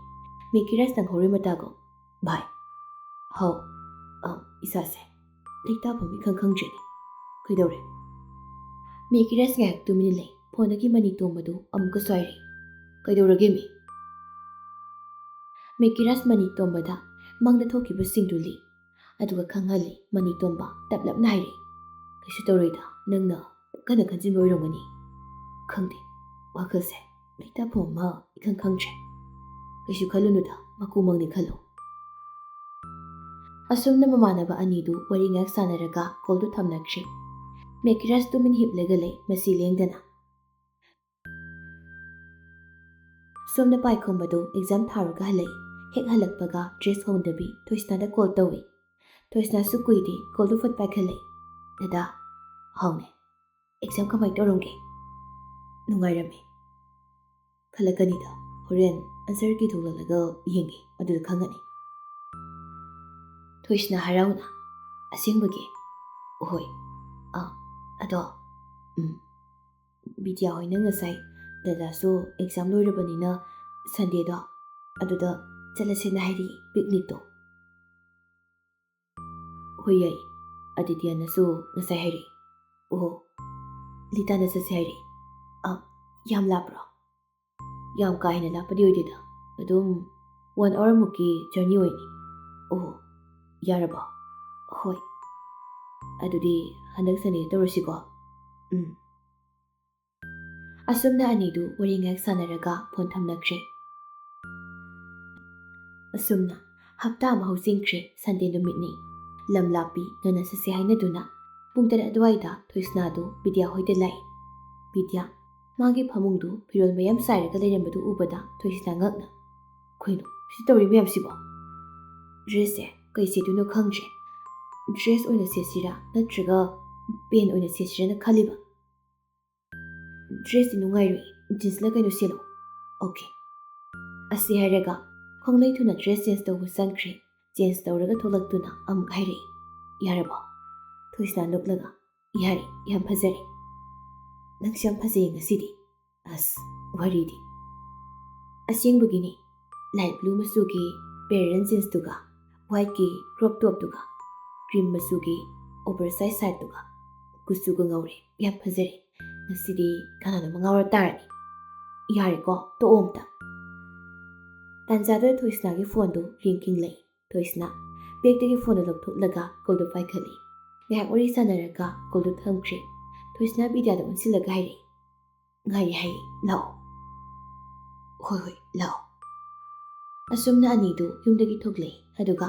ꯃꯦꯀꯤꯔꯥꯖ ꯅꯪꯍꯧꯔꯣꯏ ꯃꯇꯥꯒꯨꯝ꯫ ꯚꯥꯏ꯫ ꯍꯥꯎ꯫ ꯑ, ꯏꯁꯥꯁꯦ ꯂꯩꯇꯥꯐꯝ ꯏꯈꯪ ꯈꯪꯗ꯭ꯔꯦꯅꯦ꯫ ꯀꯩꯗꯧꯔꯦ? ꯃꯦꯀꯤꯔꯥꯖ ꯉꯥꯏꯍꯥꯛ ꯇꯨꯃꯤꯟꯅ ꯂꯩ꯫ ꯐꯣꯟꯗꯒꯤ ꯃꯅꯤ ꯇꯣꯝꯕꯗꯨ ꯑꯃꯨꯛꯀꯁꯨ ꯍꯥꯏꯔꯛꯏ꯫ ꯀꯩꯗꯧꯔꯒꯦ ꯃꯤ? ꯃꯦꯀꯤꯔꯥꯖ ꯃꯅꯤ ꯇꯣꯝꯕꯗ ꯃꯪꯗ ꯊꯣꯛꯈꯤꯕꯁꯤꯡꯗꯨ ꯂꯤ꯫ ꯑꯗꯨꯒ ꯈꯪꯍꯜꯂꯤ꯫ ꯃꯅꯤ ꯇꯣꯝꯕ ꯇꯞꯂꯞꯅ ꯍꯥꯏꯔꯛꯏ꯫ ꯀꯩꯁꯨ ꯇꯧꯔꯣꯏꯗ, ꯅꯪꯅ ꯀꯟꯅ ꯈꯟꯖꯤꯟꯕ ꯑꯣꯏꯔꯝꯒꯅꯤ꯫ ꯈꯪꯗꯦ, ꯋꯥꯈꯜꯁꯦ ꯂꯩꯇꯥꯐꯝ ꯑꯃ ꯏꯈꯪ ꯈꯪꯗ꯭ꯔꯦ꯫ ꯀꯩꯁꯨ ꯈꯜꯂꯨꯅꯨꯗ, ꯃꯀꯨ ꯃꯪꯅꯤ ꯈꯜꯂꯣ꯫ ꯑꯁꯨꯝꯅ ꯃꯃꯥꯟꯅꯕ ꯑꯅꯤꯗꯨ ꯋꯥꯔꯤ ꯉꯥꯏꯍꯥꯛ ꯁꯥꯟꯅꯔꯒ ꯀꯣꯜꯗꯨ ꯊꯝꯅꯈ꯭ꯔꯦ꯫ ꯃꯦꯀꯤꯔꯥꯖ ꯇꯨꯃꯤꯟ ꯍꯤꯞꯂꯒ ꯂꯩ, ꯃꯁꯤ ꯂꯦꯡꯗꯅ꯫ ꯁꯣꯝꯗ ꯄꯥꯏꯈꯣꯝꯕꯗꯨ ꯑꯦꯛꯖꯥꯝ ꯊꯥꯔꯨꯔꯒ ꯍꯜꯂꯛꯏ꯫ ꯍꯦꯛ ꯍꯜꯂꯛꯄꯒ ꯗ꯭ꯔꯦꯁ ꯍꯣꯡꯗꯕꯤ ꯊꯣꯏꯁꯅꯥꯗ ꯀꯣꯜ ꯇꯧꯏ꯫ ꯊꯣꯏꯁꯅꯥꯁꯨ ꯀꯨꯏꯗꯦ, ꯀꯣꯜꯗꯨ ꯐꯠ ꯄꯥꯏꯈꯠꯂꯛꯏ꯫ "ꯗꯗꯥ, ꯍꯥꯎꯅꯦ, ꯑꯦꯛꯖꯥꯝ ꯀꯃꯥꯏꯅ ꯇꯧꯔꯝꯒꯦ?" "ꯅꯨꯡꯉꯥꯏꯔꯝꯃꯤ꯫ ꯈꯜꯂꯛꯀꯅꯤꯗ, ꯍꯣꯔꯦꯟ ꯑꯟꯁꯔ ꯀꯤ ꯊꯣꯛꯂꯛꯂꯒ ꯌꯦꯡꯒꯦ, ꯑꯗꯨꯗ ꯈꯪꯒꯅꯤ꯫" ꯊꯣꯏꯁꯅꯥ ꯍꯔꯥꯎꯅ, "ꯑꯁꯦꯡꯕꯒꯤ?" "ꯍꯣꯏ꯫ ꯑꯥ, ꯑꯗꯣ, ꯎꯝ, ꯕꯤꯗ꯭ꯌꯥ ꯍꯣꯏꯅ ꯉꯁꯥꯏ ꯗꯗꯥꯁꯨ ꯑꯦꯛꯖꯥꯝ ꯂꯣꯏꯔꯕꯅꯤꯅ ꯁꯟꯗꯦꯗꯣ ꯑꯗꯨꯗ ꯆꯠꯂꯁꯦꯅ ꯍꯥꯏꯔꯤ, ꯄꯤꯛꯅꯤꯛꯇꯣ꯫" "ꯍꯣꯏ, ꯌꯥꯏ꯫ ꯑꯗꯤꯇ꯭ꯌꯥꯅꯁꯨ ꯉꯁꯥꯏ ꯍꯥꯏꯔꯛꯏ꯫" "ꯑꯣꯍꯣ, ꯂꯤꯇꯥꯅ ꯆꯠꯁꯦ ꯍꯥꯏꯔꯛꯏ꯫ ꯑ, ꯌꯥꯝ ꯂꯥꯞꯄ꯭ꯔꯣ?" "ꯌꯥꯝ ꯀꯥ ꯍꯦꯟꯅ ꯂꯥꯞꯄꯗꯤ ꯑꯣꯏꯗꯦꯗ, ꯑꯗꯨꯝ ꯋꯥꯟ ꯑꯋꯥꯔ ꯃꯨꯛꯀꯤ ꯖꯔꯅꯤ ꯑꯣꯏꯅꯤ꯫" "ꯑꯣꯍꯣ, ꯌꯥꯔꯕꯣ?" "ꯍꯣꯏ꯫ ꯑꯗꯨꯗꯤ ꯍꯟꯗꯛ ꯁꯟꯗꯦꯗ ꯇꯧꯔꯁꯤꯀꯣ꯫" "ꯎꯝ꯫" ꯑꯁꯨꯝꯅ ꯑꯅꯤꯗꯨ ꯋꯥꯔꯤ ꯉꯥꯏꯍꯥꯛ ꯁꯥꯟꯅꯔꯒ ꯐꯣꯟ ꯊꯝꯅꯈ꯭ꯔꯦ꯫ ꯑꯁꯨꯝꯅ ꯍꯞꯇꯥ ꯑꯃ ꯍꯧꯖꯤꯟꯈ꯭ꯔꯦ꯫ ꯁꯟꯗꯦ ꯅꯨꯃꯤꯠꯅꯤ꯫ ꯂꯝ ꯂꯥꯞꯄꯤ ꯉꯟꯅ ꯆꯠꯁꯦ ꯍꯥꯏꯅꯗꯨꯅ ꯄꯨꯡ ꯇꯔꯦꯠ ꯑꯗꯨꯋꯥꯏꯗ ꯊꯣꯏꯁꯅꯥꯗꯨ ꯕꯤꯗ꯭ꯌꯥ ꯍꯣꯏꯗ ꯂꯥꯛꯏ꯫ ꯕꯤꯗ꯭ꯌꯥ ꯃꯥꯒꯤ ꯐꯃꯨꯡꯗꯨ ꯐꯤꯔꯣꯜ ꯃꯌꯥꯝ ꯆꯥꯏꯔꯒ ꯂꯩꯔꯝꯕꯗꯨ ꯎꯕꯗ ꯊꯣꯏꯁꯅꯥ ꯉꯛꯅ, "ꯀꯩꯅꯣ, ꯁꯤ ꯇꯧꯔꯤ ꯃꯌꯥꯝꯁꯤꯕꯣ?" "ꯗ꯭ꯔꯦꯁꯁꯦ ꯀꯩ ꯁꯦꯠꯇꯣꯏꯅꯣ ꯈꯪꯗ꯭ꯔꯦ꯫ ꯗ꯭ꯔꯦꯁ ꯑꯣꯏꯅ ꯁꯦꯠꯁꯤꯔꯥ ꯅꯠꯇ꯭ꯔꯒ ꯄꯦꯟ ꯑꯣꯏꯅ ꯁꯦꯠꯁꯤꯔꯥꯅ ꯈꯜꯂꯤꯕ꯫ ꯗ꯭ꯔꯦꯁꯇꯤ ꯅꯨꯡꯉꯥꯏꯔꯣꯏ, ꯖꯤꯟꯁꯂ ꯀꯩꯅꯣ ꯁꯦꯠꯂꯣ꯫" "ꯑꯣꯀꯦ꯫" ꯑꯁꯤ ꯍꯥꯏꯔꯒ ꯈꯣꯡꯂꯩ ꯊꯨꯅ ꯗ꯭ꯔꯦꯁ ꯆꯦꯟꯖ ꯇꯧꯕ ꯆꯪꯈ꯭ꯔꯦ꯫ ꯆꯦꯟꯖ ꯇꯧꯔꯒ ꯊꯣꯛꯂꯛꯇꯨꯅ ꯑꯃꯨꯛ ꯍꯥꯏꯔꯛꯏ, "ꯌꯥꯔꯕꯣ?" ꯊꯣꯏꯁꯅꯥ ꯅꯣꯛꯂꯒ, "ꯌꯥꯔꯦ, ꯌꯥꯝ ꯐꯖꯔꯦ꯫ ꯅꯪꯁꯨ ꯌꯥꯝ ꯐꯖꯩꯌꯦ ꯉꯁꯤꯗꯤ꯫ ꯑꯁ, ꯋꯥꯔꯤꯗꯤ꯫" ꯑꯁꯦꯡꯕꯒꯤꯅꯤ꯫ ꯂꯥꯏꯠ ꯕ꯭ꯂꯨ ꯃꯆꯨꯒꯤ ꯄꯦꯔꯦꯂꯦꯜ ꯖꯤꯟꯁꯇꯨꯒ, ꯋꯥꯏꯠꯀꯤ ꯀ꯭ꯔꯣꯞ ꯇꯣꯞꯇꯨꯒ, ꯀ꯭ꯔꯤꯝ ꯃꯆꯨꯒꯤ ꯑꯣꯚꯔ ꯁꯥꯏꯖ ꯁꯥꯔꯠꯇꯨꯒ꯫ ꯀꯨꯆꯨꯒ ꯉꯧꯔꯦ, ꯌꯥꯝ ꯐꯖꯔꯦ꯫ ꯉꯁꯤꯗꯤ ꯀꯅꯥꯅꯣꯝꯃ ꯉꯥꯎꯔ ꯇꯥꯔꯅꯤ꯫ ꯌꯥꯔꯦꯀꯣ, ꯇꯣꯛꯑꯣ ꯑꯝꯇ꯫ ꯇꯥꯟꯖꯥꯗꯨꯗ ꯊꯣꯏꯁꯅꯥꯒꯤ ꯐꯣꯟꯗꯨ ꯔꯤꯡ ꯈꯤꯡꯂꯛꯏ꯫ ꯊꯣꯏꯁꯅꯥ ꯕꯦꯒꯇꯒꯤ ꯐꯣꯟꯗꯨ ꯂꯧꯊꯣꯛꯂꯒ ꯀꯣꯜꯗꯨ ꯄꯥꯏꯈꯠꯂꯤ꯫ ꯉꯥꯏꯍꯥꯛ ꯋꯥꯔꯤ ꯁꯥꯟꯅꯔꯒ ꯀꯣꯜꯗꯨ ꯊꯝꯈ꯭ꯔꯦ꯫ ꯊꯣꯏꯁꯅꯥ ꯕꯤꯗ꯭ꯌꯥꯗ ꯑꯣꯟꯁꯤꯜꯂꯒ ꯍꯥꯏꯔꯛꯏ, "ꯉꯥꯏꯔꯤ ꯍꯥꯏꯌꯦ, ꯂꯥꯛꯑꯣ꯫" "ꯍꯣꯏ, ꯍꯣꯏ, ꯂꯥꯛꯑꯣ꯫" ꯑꯁꯨꯝꯅ ꯑꯅꯤꯗꯨ ꯌꯨꯝꯗꯒꯤ ꯊꯣꯛꯂꯛꯏ꯫ ꯑꯗꯨꯒ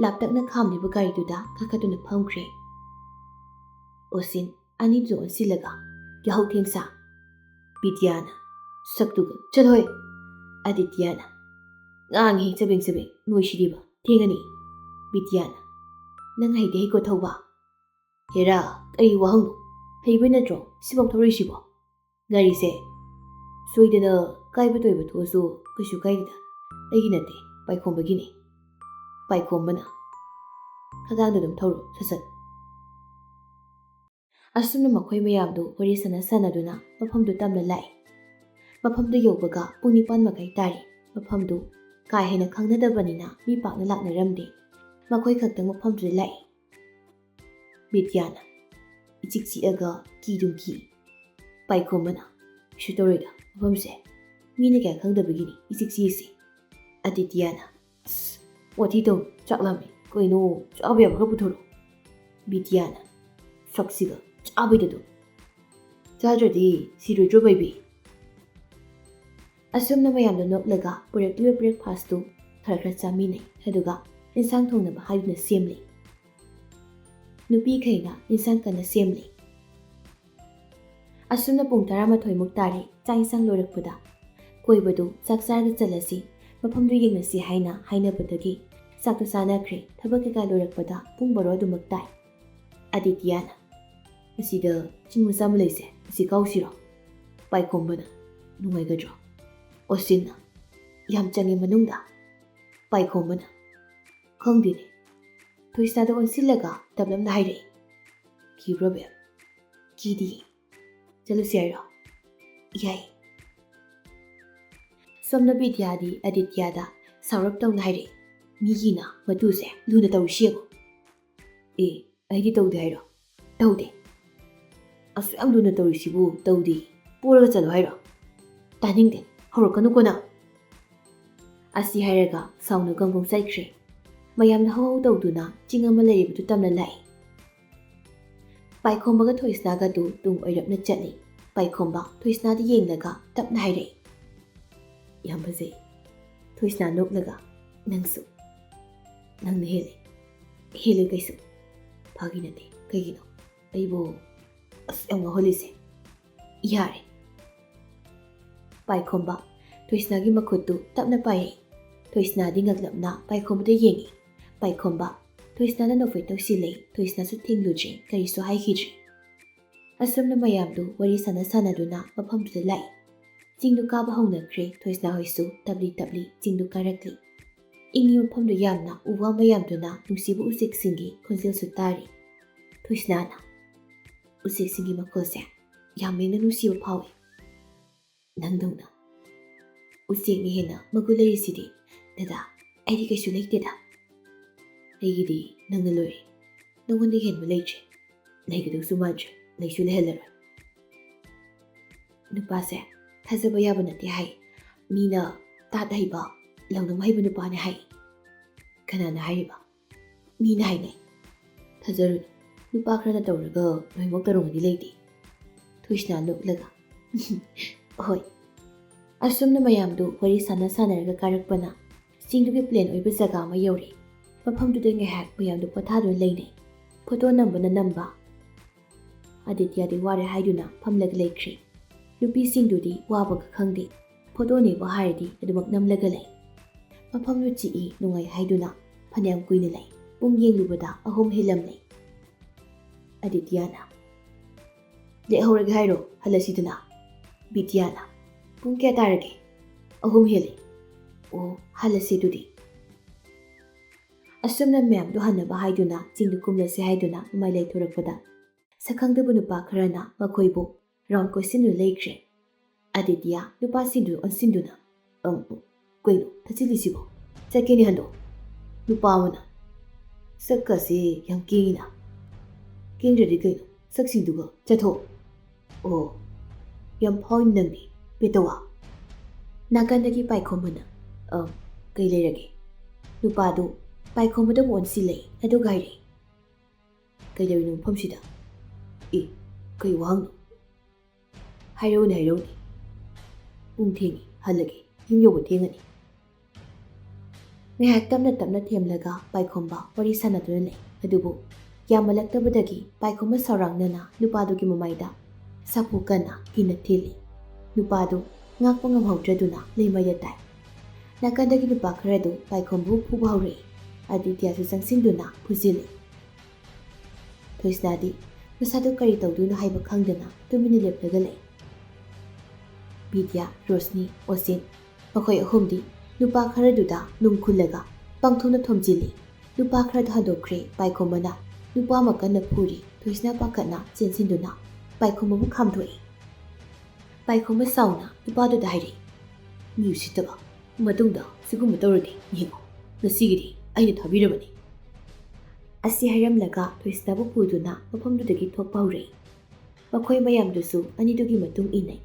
ꯂꯥꯞꯇꯛꯅ ꯈꯥꯝꯂꯤꯕ ꯒꯥꯔꯤꯗꯨꯗ ꯀꯥꯈꯠꯇꯨꯅ ꯐꯝꯈ꯭ꯔꯦ꯫ ꯑꯣꯁꯤꯟ ꯑꯅꯤꯗꯨ ꯑꯣꯟꯁꯤꯜꯂꯒ, "ꯌꯥꯍꯧ ꯊꯦꯡ ꯁꯥ꯫" ꯕꯤꯗ꯭ꯌꯥꯅ, "ꯁꯛꯇꯨꯒ, ꯆꯠꯂꯣꯍꯦ!" ꯑꯗꯤꯇ꯭ꯌꯥꯅ, "ꯉꯥꯡꯉꯤ ꯆꯕꯦꯡ ꯆꯕꯦꯡ, ꯅꯣꯏꯁꯤꯗꯤꯕ, ꯊꯦꯡꯉꯅꯤ꯫" ꯕꯤꯗ꯭ꯌꯥꯅ, "ꯅꯪ ꯍꯩꯗꯤ ꯍꯩꯀꯣ ꯊꯧꯕ?" "ꯍꯦꯔꯥ, ꯀꯔꯤ ꯋꯥꯍꯪꯅꯣ? ꯍꯩꯕ ꯅꯠꯇ꯭ꯔꯣ ꯁꯤꯐꯥꯎ ꯊꯧꯔꯛꯏꯁꯤꯕꯣ? ꯒꯥꯔꯤꯁꯦ ꯁꯣꯏꯗꯅ ꯀꯥꯏꯕ ꯇꯣꯏꯕ ꯊꯣꯛꯑꯁꯨ ꯀꯩꯁꯨ ꯀꯥꯏꯗꯦꯗ꯫ ꯑꯩꯒꯤ ꯅꯠꯇꯦ, ꯄꯥꯏꯈꯣꯝꯕꯒꯤꯅꯤ꯫ ꯄꯥꯏꯈꯣꯝꯕꯅ ꯈꯗꯥꯡꯗ ꯑꯗꯨꯝ ꯊꯧꯔꯣ, ꯁꯠ ꯁꯠ꯫" ꯑꯁꯨꯝꯅ ꯃꯈꯣꯏ ꯃꯌꯥꯝꯗꯨ ꯋꯥꯔꯤ ꯁꯥꯟꯅ ꯁꯥꯟꯅꯗꯨꯅ ꯃꯐꯝꯗꯨ ꯇꯝꯅ ꯂꯥꯛꯏ꯫ ꯃꯐꯝꯗꯨ ꯌꯧꯕꯒ ꯄꯨꯡ ꯅꯤꯄꯥꯟ ꯃꯈꯥꯏ ꯇꯥꯔꯦ꯫ ꯃꯐꯝꯗꯨ ꯀꯥ ꯍꯦꯟꯅ ꯈꯪꯅꯗꯕꯅꯤꯅ ꯃꯤ ꯄꯥꯛꯅ ꯂꯥꯛꯅꯔꯝꯗꯦ꯫ ꯃꯈꯣꯏ ꯈꯛꯇꯪ ꯃꯐꯝꯗꯨꯗ ꯂꯥꯛꯏ꯫ ꯕꯤꯗ꯭ꯌꯥꯅ ꯏꯆꯤꯛ ꯆꯤꯛꯑꯒ ꯀꯤꯗꯨꯝ ꯀꯤ꯫ ꯄꯥꯏꯈꯣꯝꯕꯅ, "ꯀꯩꯁꯨ ꯇꯧꯔꯣꯏꯗ, ꯃꯐꯝꯁꯦ ꯃꯤꯅ ꯀꯌꯥ ꯈꯪꯗꯕꯒꯤꯅꯤ ꯏꯆꯤꯛ ꯆꯤꯛꯏꯁꯦ꯫" ꯑꯗꯤꯇ꯭ꯌꯥꯅ, "ꯑꯁ, ꯋꯥꯊꯤ ꯇꯧ, ꯆꯥꯛ ꯂꯥꯝꯃꯦ꯫ ꯀꯩꯅꯣ, ꯆꯥꯕ ꯌꯥꯕ ꯈꯔ ꯄꯨꯊꯣꯔꯛꯑꯣ꯫" ꯕꯤꯗ꯭ꯌꯥꯅ, "ꯁꯛꯁꯤꯒ, ꯆꯥꯕꯩꯗ ꯑꯗꯨꯝ꯫" ꯆꯥꯗ꯭ꯔꯗꯤ ꯁꯤꯔꯣꯏꯗ꯭ꯔꯣ ꯕꯦꯕꯤ? ꯑꯁꯨꯝꯅ ꯃꯌꯥꯝꯗꯣ ꯅꯣꯛꯂꯒ ꯄꯨꯔꯛꯂꯤꯕ ꯕ꯭ꯔꯦꯛꯐꯥꯁꯇꯨ ꯈꯔ ꯈꯔ ꯆꯥꯃꯤꯟꯅꯩ꯫ ꯑꯗꯨꯒ ꯏꯟꯁꯥꯡ ꯊꯣꯡꯅꯕ ꯍꯥꯏꯗꯨꯅ ꯁꯦꯝꯂꯤ꯫ ꯅꯨꯄꯤꯈꯩꯅ ꯏꯟꯁꯥꯡ ꯀꯟꯅ ꯁꯦꯝꯂꯤ꯫ ꯑꯁꯨꯝꯅ ꯄꯨꯡ ꯇꯔꯥꯃꯥꯊꯣꯏꯃꯨꯛ ꯇꯥꯔꯦ꯫ ꯆꯥꯛ ꯏꯟꯁꯥꯡ ꯂꯣꯏꯔꯛꯄꯗ ꯀꯣꯏꯕꯗꯨ ꯆꯥꯛ ꯆꯥꯔꯒ ꯆꯠꯂꯁꯤ, ꯃꯐꯝꯗꯨ ꯌꯦꯡꯉꯁꯤ ꯍꯥꯏꯅ ꯍꯥꯏꯅꯕꯗꯒꯤ ꯆꯥꯛꯇꯨ ꯆꯥꯅꯈ꯭ꯔꯦ꯫ ꯊꯕꯛ ꯀꯩꯀꯥ ꯂꯣꯏꯔꯛꯄꯗ ꯄꯨꯡ ꯕꯥꯔꯣ ꯑꯗꯨꯃꯛ ꯇꯥꯏ꯫ ꯑꯥꯗꯤꯇ꯭ꯌꯥꯅ, "ꯑꯁꯤꯗ ꯆꯤꯡ ꯃꯆꯥ ꯑꯃ ꯂꯩꯁꯦ, ꯑꯁꯤ ꯀꯥꯎꯁꯤꯔꯣ?" ꯄꯥꯏꯈꯣꯝꯕꯅ, "ꯅꯨꯡꯉꯥꯏꯒꯗ꯭ꯔꯣ?" ꯑꯣꯁꯤꯟꯅ, "ꯌꯥꯝ ꯆꯪꯉꯦ ꯃꯅꯨꯡꯗ?" ꯄꯥꯏꯈꯣꯝꯕꯅ, "ꯈꯪꯗꯦꯅꯦ꯫ ꯊꯣꯏꯁꯅꯥꯗ ꯑꯣꯟꯁꯤꯜꯂꯒ ꯇꯞꯂꯞꯅ ꯍꯥꯏꯔꯛꯏ, 'ꯀꯤꯕ꯭ꯔꯣ ꯕꯦꯝ?'" "ꯀꯤꯗꯤꯌꯦ꯫ ꯆꯠꯂꯨꯁꯤ ꯍꯥꯏꯔꯣ?" "ꯌꯥꯏ꯫" ꯁꯣꯝꯗ ꯕꯤꯗ꯭ꯌꯥꯗꯤ ꯑꯥꯗꯤꯇ꯭ꯌꯥꯗ ꯁꯥꯎꯔꯞ ꯇꯧꯅ ꯍꯥꯏꯔꯛꯏ, "ꯃꯤꯒꯤꯅ ꯃꯇꯨꯁꯦ ꯂꯨꯅ ꯇꯧꯔꯤꯁꯤ ꯌꯦꯡꯉꯣ꯫" "ꯑꯦ, ꯑꯩꯗꯤ ꯇꯧꯗꯦ ꯍꯥꯏꯔꯣ?" "ꯇꯧꯗꯦ꯫ ꯑꯁꯨꯛ ꯌꯥꯝ ꯂꯨꯅ ꯇꯧꯔꯤꯁꯤꯕꯨ ꯇꯧꯗꯦ꯫ ꯄꯣꯔꯒ ꯆꯠꯂꯣ ꯍꯥꯏꯔꯣ?" "ꯇꯥꯅꯤꯡꯗꯦ꯫ ꯍꯧꯔꯛꯀꯅꯨꯀꯣ ꯅꯪ꯫" ꯑꯁꯤ ꯍꯥꯏꯔꯒ ꯁꯥꯎꯅ ꯒꯪꯒꯣꯡ ꯆꯠꯈ꯭ꯔꯦ꯫ ꯃꯌꯥꯝꯅ ꯍꯧ ꯍꯧ ꯇꯧꯗꯨꯅ ꯆꯤꯡ ꯑꯃ ꯂꯩꯔꯤꯕꯗꯨ ꯇꯝꯅ ꯂꯥꯛꯏ꯫ ꯄꯥꯏꯈꯣꯝꯕꯒ ꯊꯣꯏꯁꯅꯥꯒꯗꯨ ꯇꯨꯡ ꯑꯣꯏꯔꯞꯅ ꯆꯠꯂꯤ꯫ ꯄꯥꯏꯈꯣꯝꯕ ꯊꯣꯏꯁꯅꯥꯗ ꯌꯦꯡꯂꯒ ꯇꯞꯅ ꯍꯥꯏꯔꯛꯏ, "ꯌꯥꯝ ꯐꯖꯩ꯫" ꯊꯣꯏꯁꯅꯥ ꯅꯣꯛꯂꯒ, "ꯅꯪꯁꯨ꯫ ꯅꯪꯅ ꯍꯦꯜꯂꯦ꯫ ꯍꯦꯜꯂꯦ ꯀꯩꯁꯨ꯫ ꯐꯥꯒꯤ ꯅꯠꯇꯦ꯫ ꯀꯩꯒꯤꯅꯣ? ꯑꯩꯕꯨ ꯑꯁ ꯌꯥꯝ ꯉꯥꯎꯍꯜꯂꯤꯁꯦ?" "ꯌꯥꯔꯦ꯫" ꯄꯥꯏꯈꯣꯝꯕ ꯊꯣꯏꯁꯅꯥꯒꯤ ꯃꯈꯨꯠꯇꯨ ꯇꯞꯅ ꯄꯥꯏꯔꯛꯏ꯫ ꯊꯣꯏꯁꯅꯥꯗꯤ ꯉꯛꯂꯞꯅ ꯄꯥꯏꯈꯣꯝꯕꯗ ꯌꯦꯡꯉꯤ꯫ ꯄꯥꯏꯈꯣꯝꯕ ꯊꯣꯏꯁꯅꯥꯗ ꯅꯣꯛꯐꯦꯠ ꯇꯧꯁꯤꯜꯂꯦ꯫ ꯊꯣꯏꯁꯅꯥꯁꯨ ꯊꯦꯡꯂꯨꯗ꯭ꯔꯦ, ꯀꯔꯤꯁꯨ ꯍꯥꯏꯈꯤꯗ꯭ꯔꯦ꯫ ꯑꯁꯨꯝꯅ ꯃꯌꯥꯝꯗꯨ ꯋꯥꯔꯤ ꯁꯥꯟꯅ ꯁꯥꯟꯅꯗꯨꯅ ꯃꯐꯝꯗꯨꯗ ꯂꯥꯛꯏ꯫ ꯆꯤꯡꯗꯨ ꯀꯥꯕ ꯍꯧꯅꯈ꯭ꯔꯦ꯫ ꯊꯣꯏꯁꯅꯥ ꯍꯣꯏꯁꯨ ꯇꯞꯂꯤ ꯇꯞꯂꯤ ꯆꯤꯡꯗꯨ ꯀꯥꯔꯛꯂꯤ꯫ ꯏꯪꯉꯤ ꯃꯐꯝꯗꯨ ꯌꯥꯝꯅ꯫ ꯎ ꯋꯥ ꯃꯌꯥꯝꯗꯨꯅ ꯅꯨꯡꯁꯤꯕ ꯎꯆꯦꯛꯁꯤꯡꯒꯤ ꯈꯣꯟꯖꯦꯜꯁꯨ ꯇꯥꯔꯤ꯫ ꯊꯣꯏꯁꯅꯥꯅ, "ꯎꯆꯦꯛꯁꯤꯡꯒꯤ ꯃꯈꯣꯜꯁꯦ ꯌꯥꯝ ꯃꯦꯡꯅ ꯅꯨꯡꯁꯤꯕ ꯐꯥꯎꯏ꯫ ꯅꯪꯗꯧꯅ ꯎꯆꯦꯛꯅ ꯍꯦꯟꯅ ꯃꯒꯨꯟ ꯂꯩꯔꯤꯁꯤꯗꯤ, ꯗꯗꯥ, ꯑꯩꯗꯤ ꯀꯩꯁꯨ ꯂꯩꯇꯦꯗ꯫ ꯑꯩꯒꯤꯗꯤ ꯅꯪꯅ ꯂꯣꯏꯔꯦ꯫ ꯅꯉꯣꯟꯗ ꯍꯦꯟꯕ ꯂꯩꯇ꯭ꯔꯦ꯫ ꯂꯩꯒꯗꯧꯁꯨ ꯃꯥꯟꯗ꯭ꯔꯦ꯫ ꯂꯩꯁꯨ ꯂꯩꯍꯜꯂꯔꯣꯏ꯫ ꯅꯨꯄꯥꯁꯦ ꯊꯥꯖꯕ ꯌꯥꯕ ꯅꯠꯇꯦ ꯍꯥꯏ꯫ ꯃꯤꯅ ꯇꯥꯠ ꯍꯩꯕ, ꯂꯧꯅꯝ ꯍꯩꯕ ꯅꯨꯄꯥꯅꯦ ꯍꯥꯏ꯫ ꯀꯅꯥꯅ ꯍꯥꯏꯔꯤꯕ?" "ꯃꯤꯅ ꯍꯥꯏꯅꯩ꯫ ꯊꯥꯖꯔꯨꯅꯨ꯫ ꯅꯨꯄꯥ ꯈꯔꯅ ꯇꯧꯔꯒ ꯂꯣꯏꯅꯃꯛ ꯇꯧꯔꯝꯒꯅꯤ ꯂꯩꯇꯦ꯫ ꯊꯣꯏꯁꯅꯥ ꯅꯣꯛꯂꯒ꯫ "ꯍꯣꯏ꯫ ꯑꯁꯨꯝꯅ ꯃꯌꯥꯝꯗꯨ ꯋꯥꯔꯤ ꯁꯥꯟꯅ ꯁꯥꯟꯅꯔꯒ ꯀꯥꯔꯛꯄꯅ ꯆꯤꯡꯗꯨꯒꯤ ꯄ꯭ꯂꯦꯟ ꯑꯣꯏꯕ ꯖꯒꯥ ꯑꯃ ꯌꯧꯔꯦ꯫ ꯃꯐꯝꯗꯨꯗ ꯉꯥꯏꯍꯥꯛ ꯃꯌꯥꯝꯗꯨ ꯄꯣꯊꯥꯗꯨꯅ ꯂꯩꯅꯩ꯫ ꯐꯣꯇꯣ ꯅꯝꯕꯅ ꯅꯝꯕ꯫ ꯑꯗꯤꯇ꯭ꯌꯥꯗꯤ ꯋꯥꯔꯦ ꯍꯥꯏꯗꯨꯅ ꯐꯝꯂꯒ ꯂꯩꯈ꯭ꯔꯦ꯫ ꯅꯨꯄꯤꯁꯤꯡꯗꯨꯗꯤ ꯋꯥꯕꯒ ꯈꯪꯗꯦ꯫ ꯐꯣꯇꯣꯅꯦꯕꯨ ꯍꯥꯏꯔꯗꯤ ꯑꯗꯨꯃꯛ ꯅꯝꯂꯒ ꯂꯩ꯫ ꯃꯐꯝꯗꯨ ꯆꯤꯛꯏ ꯅꯨꯡꯉꯥꯏ ꯍꯥꯏꯗꯨꯅ ꯐꯅꯌꯥꯝ ꯀꯨꯏꯅ ꯂꯩ꯫ ꯄꯨꯡ ꯌꯦꯡꯂꯨꯕꯗ ꯑꯍꯨꯝ ꯍꯦꯜꯂꯝꯂꯦ꯫ ꯑꯗꯤꯇ꯭ꯌꯥꯅ, "ꯂꯦꯛꯍꯧꯔꯒꯦ ꯍꯥꯏꯔꯣ? ꯍꯜꯂꯁꯤꯗꯅ?" ꯕꯤꯗ꯭ꯌꯥꯅ, "ꯄꯨꯡ ꯀꯌꯥ ꯇꯥꯔꯒꯦ?" "ꯑꯍꯨꯝ ꯍꯦꯜꯂꯦ꯫" "ꯑꯣ, ꯍꯜꯂꯁꯤ ꯑꯗꯨꯗꯤ꯫" ꯑꯁꯨꯝꯅ ꯃꯌꯥꯝꯗꯣ ꯍꯟꯅꯕ ꯍꯥꯏꯗꯨꯅ ꯆꯤꯡꯗ ꯀꯨꯝꯂꯁꯤ ꯍꯥꯏꯗꯨꯅ ꯃꯃꯥꯏ ꯂꯩꯊꯣꯔꯛꯄꯗ ꯁꯛꯈꯪꯗꯕ ꯅꯨꯄꯥ ꯈꯔꯅ ꯃꯈꯣꯏꯕꯨ ꯔꯥꯎꯟ ꯀꯣꯏꯁꯤꯟꯗꯨꯅ ꯂꯩꯈ꯭ꯔꯦ꯫ ꯑꯗꯤꯇ꯭ꯌꯥ ꯅꯨꯄꯥꯁꯤꯡꯗꯨ ꯑꯣꯟꯁꯤꯟꯗꯨꯅ, "ꯑꯪ, ꯑꯪ, ꯀꯩꯅꯣ ꯊꯠꯆꯤꯜꯂꯤꯁꯤꯕꯣ? ꯆꯠꯀꯦꯅꯦ ꯍꯟꯗꯣ꯫" ꯅꯨꯄꯥ ꯑꯃꯅ, "ꯁꯛꯀꯁꯦ ꯌꯥꯝ ꯀꯦꯡꯉꯤꯅ꯫" "ꯀꯦꯡꯗ꯭ꯔꯗꯤ ꯀꯩꯅꯣ, ꯁꯛꯁꯤꯡꯗꯨꯒ ꯆꯠꯊꯣꯛ꯫" "ꯑꯣ, ꯌꯥꯝ ꯐꯥꯎꯏ ꯅꯪꯗꯤ, ꯄꯦꯇꯋꯥ꯫" ꯅꯥꯀꯟꯗꯒꯤ ꯄꯥꯏꯈꯣꯝꯕꯅ, "ꯑꯪ, ꯀꯩ ꯂꯩꯔꯒꯦ?" ꯅꯨꯄꯥꯗꯨ ꯄꯥꯏꯈꯣꯝꯕꯗ ꯑꯃꯨꯛ ꯑꯣꯟꯁꯤꯜꯂꯦ, ꯑꯗꯨꯒ ꯍꯥꯏꯔꯦ, "ꯀꯩꯗꯧꯔꯤꯅꯣ ꯃꯐꯝꯁꯤꯗ? ꯑꯦ, ꯀꯩ ꯋꯥꯍꯪꯅꯣ? ꯍꯥꯏꯔꯛꯎꯅꯦ, ꯍꯥꯏꯔꯛꯎꯅꯦ꯫ ꯄꯨꯡ ꯊꯦꯡꯉꯦ, ꯍꯜꯂꯒꯦ꯫ ꯌꯨꯝ ꯌꯧꯕ ꯊꯦꯡꯉꯅꯤ꯫" ꯉꯥꯏꯍꯥꯛ ꯇꯞꯅ ꯇꯞꯅ ꯊꯦꯝꯂꯒ ꯄꯥꯏꯈꯣꯝꯕ ꯋꯥꯔꯤ ꯁꯥꯟꯅꯗꯨꯅ ꯂꯩ꯫ ꯑꯗꯨꯕꯨ ꯌꯥꯝꯃꯜꯂꯛꯇꯕꯗꯒꯤ ꯄꯥꯏꯈꯣꯝꯕ ꯁꯥꯎꯔꯥꯡꯅꯅ ꯅꯨꯄꯥꯗꯨꯒꯤ ꯃꯃꯥꯏꯗ ꯁꯥꯐꯨ ꯀꯟꯅ ꯀꯤꯅ ꯊꯤꯜꯂꯤ꯫ ꯅꯨꯄꯥꯗꯨ ꯉꯥꯛꯄ ꯉꯝꯍꯧꯗ꯭ꯔꯗꯨꯅ ꯂꯩꯃꯥꯏꯗ ꯇꯥꯏ꯫ ꯅꯥꯀꯟꯗꯒꯤ ꯅꯨꯄꯥ ꯈꯔꯗꯨ ꯄꯥꯏꯈꯣꯝꯕꯕꯨ ꯐꯨꯕ ꯍꯧꯔꯛꯏ꯫ ꯑꯗꯤꯇ꯭ꯌꯥꯁꯨ ꯆꯪꯁꯤꯟꯗꯨꯅ ꯐꯨꯖꯤꯜꯂꯤ꯫ ꯊꯣꯏꯁꯅꯥꯗꯤ ꯃꯁꯥꯗꯨ ꯀꯔꯤ ꯇꯧꯗꯣꯏꯅꯣ ꯍꯥꯏꯕ ꯈꯪꯗꯅ ꯇꯨꯃꯤꯟꯅ ꯂꯦꯞꯂꯒ ꯂꯩ꯫ ꯕꯤꯗ꯭ꯌꯥ, ꯔꯣꯁꯅꯤ, ꯑꯣꯁꯤꯟ, ꯃꯈꯣꯏ ꯑꯍꯨꯝꯗꯤ ꯅꯨꯄꯥ ꯈꯔꯗꯨꯗ ꯅꯨꯡ ꯈꯨꯜꯂꯒ ꯄꯪꯊꯣꯝꯅ ꯊꯣꯝꯖꯤꯜꯂꯤ꯫ ꯅꯨꯄꯥ ꯈꯔꯗꯨ ꯍꯟꯗꯣꯛꯈ꯭ꯔꯦ꯫ ꯄꯥꯏꯈꯣꯝꯕꯅ ꯅꯨꯄꯥ ꯑꯃ ꯀꯟꯅ ꯐꯨꯔꯤ꯫ ꯊꯣꯏꯁꯅꯥ ꯄꯥꯈꯠꯅ ꯆꯦꯟꯁꯤꯟꯗꯨꯅ ꯄꯥꯏꯈꯣꯝꯕꯕꯨ ꯈꯥꯝꯗꯣꯛꯏ꯫ ꯄꯥꯏꯈꯣꯝꯕ ꯁꯥꯎꯅ ꯅꯨꯄꯥꯗꯨꯗ ꯍꯥꯏꯔꯛꯏ, "ꯃꯤ ꯎꯁꯤꯠꯇꯕ, ꯃꯇꯨꯡꯗ ꯁꯤꯒꯨꯝꯕ ꯇꯧꯔꯗꯤ ꯌꯦꯡꯉꯣ, ꯉꯁꯤꯒꯤꯗꯤ ꯑꯩꯅ ꯊꯥꯕꯤꯔꯕꯅꯤ꯫" ꯑꯁꯤ ꯍꯥꯏꯔꯝꯂꯒ ꯊꯣꯏꯁꯅꯥꯕꯨ ꯄꯨꯗꯨꯅ ꯃꯐꯝꯗꯨꯗꯒꯤ ꯊꯣꯛꯄ ꯍꯧꯔꯛꯏ꯫ ꯃꯈꯣꯏ ꯃꯌꯥꯝꯗꯨꯁꯨ ꯑꯅꯤꯗꯨꯒꯤ ꯃꯇꯨꯡ ꯏꯟꯅꯩ꯫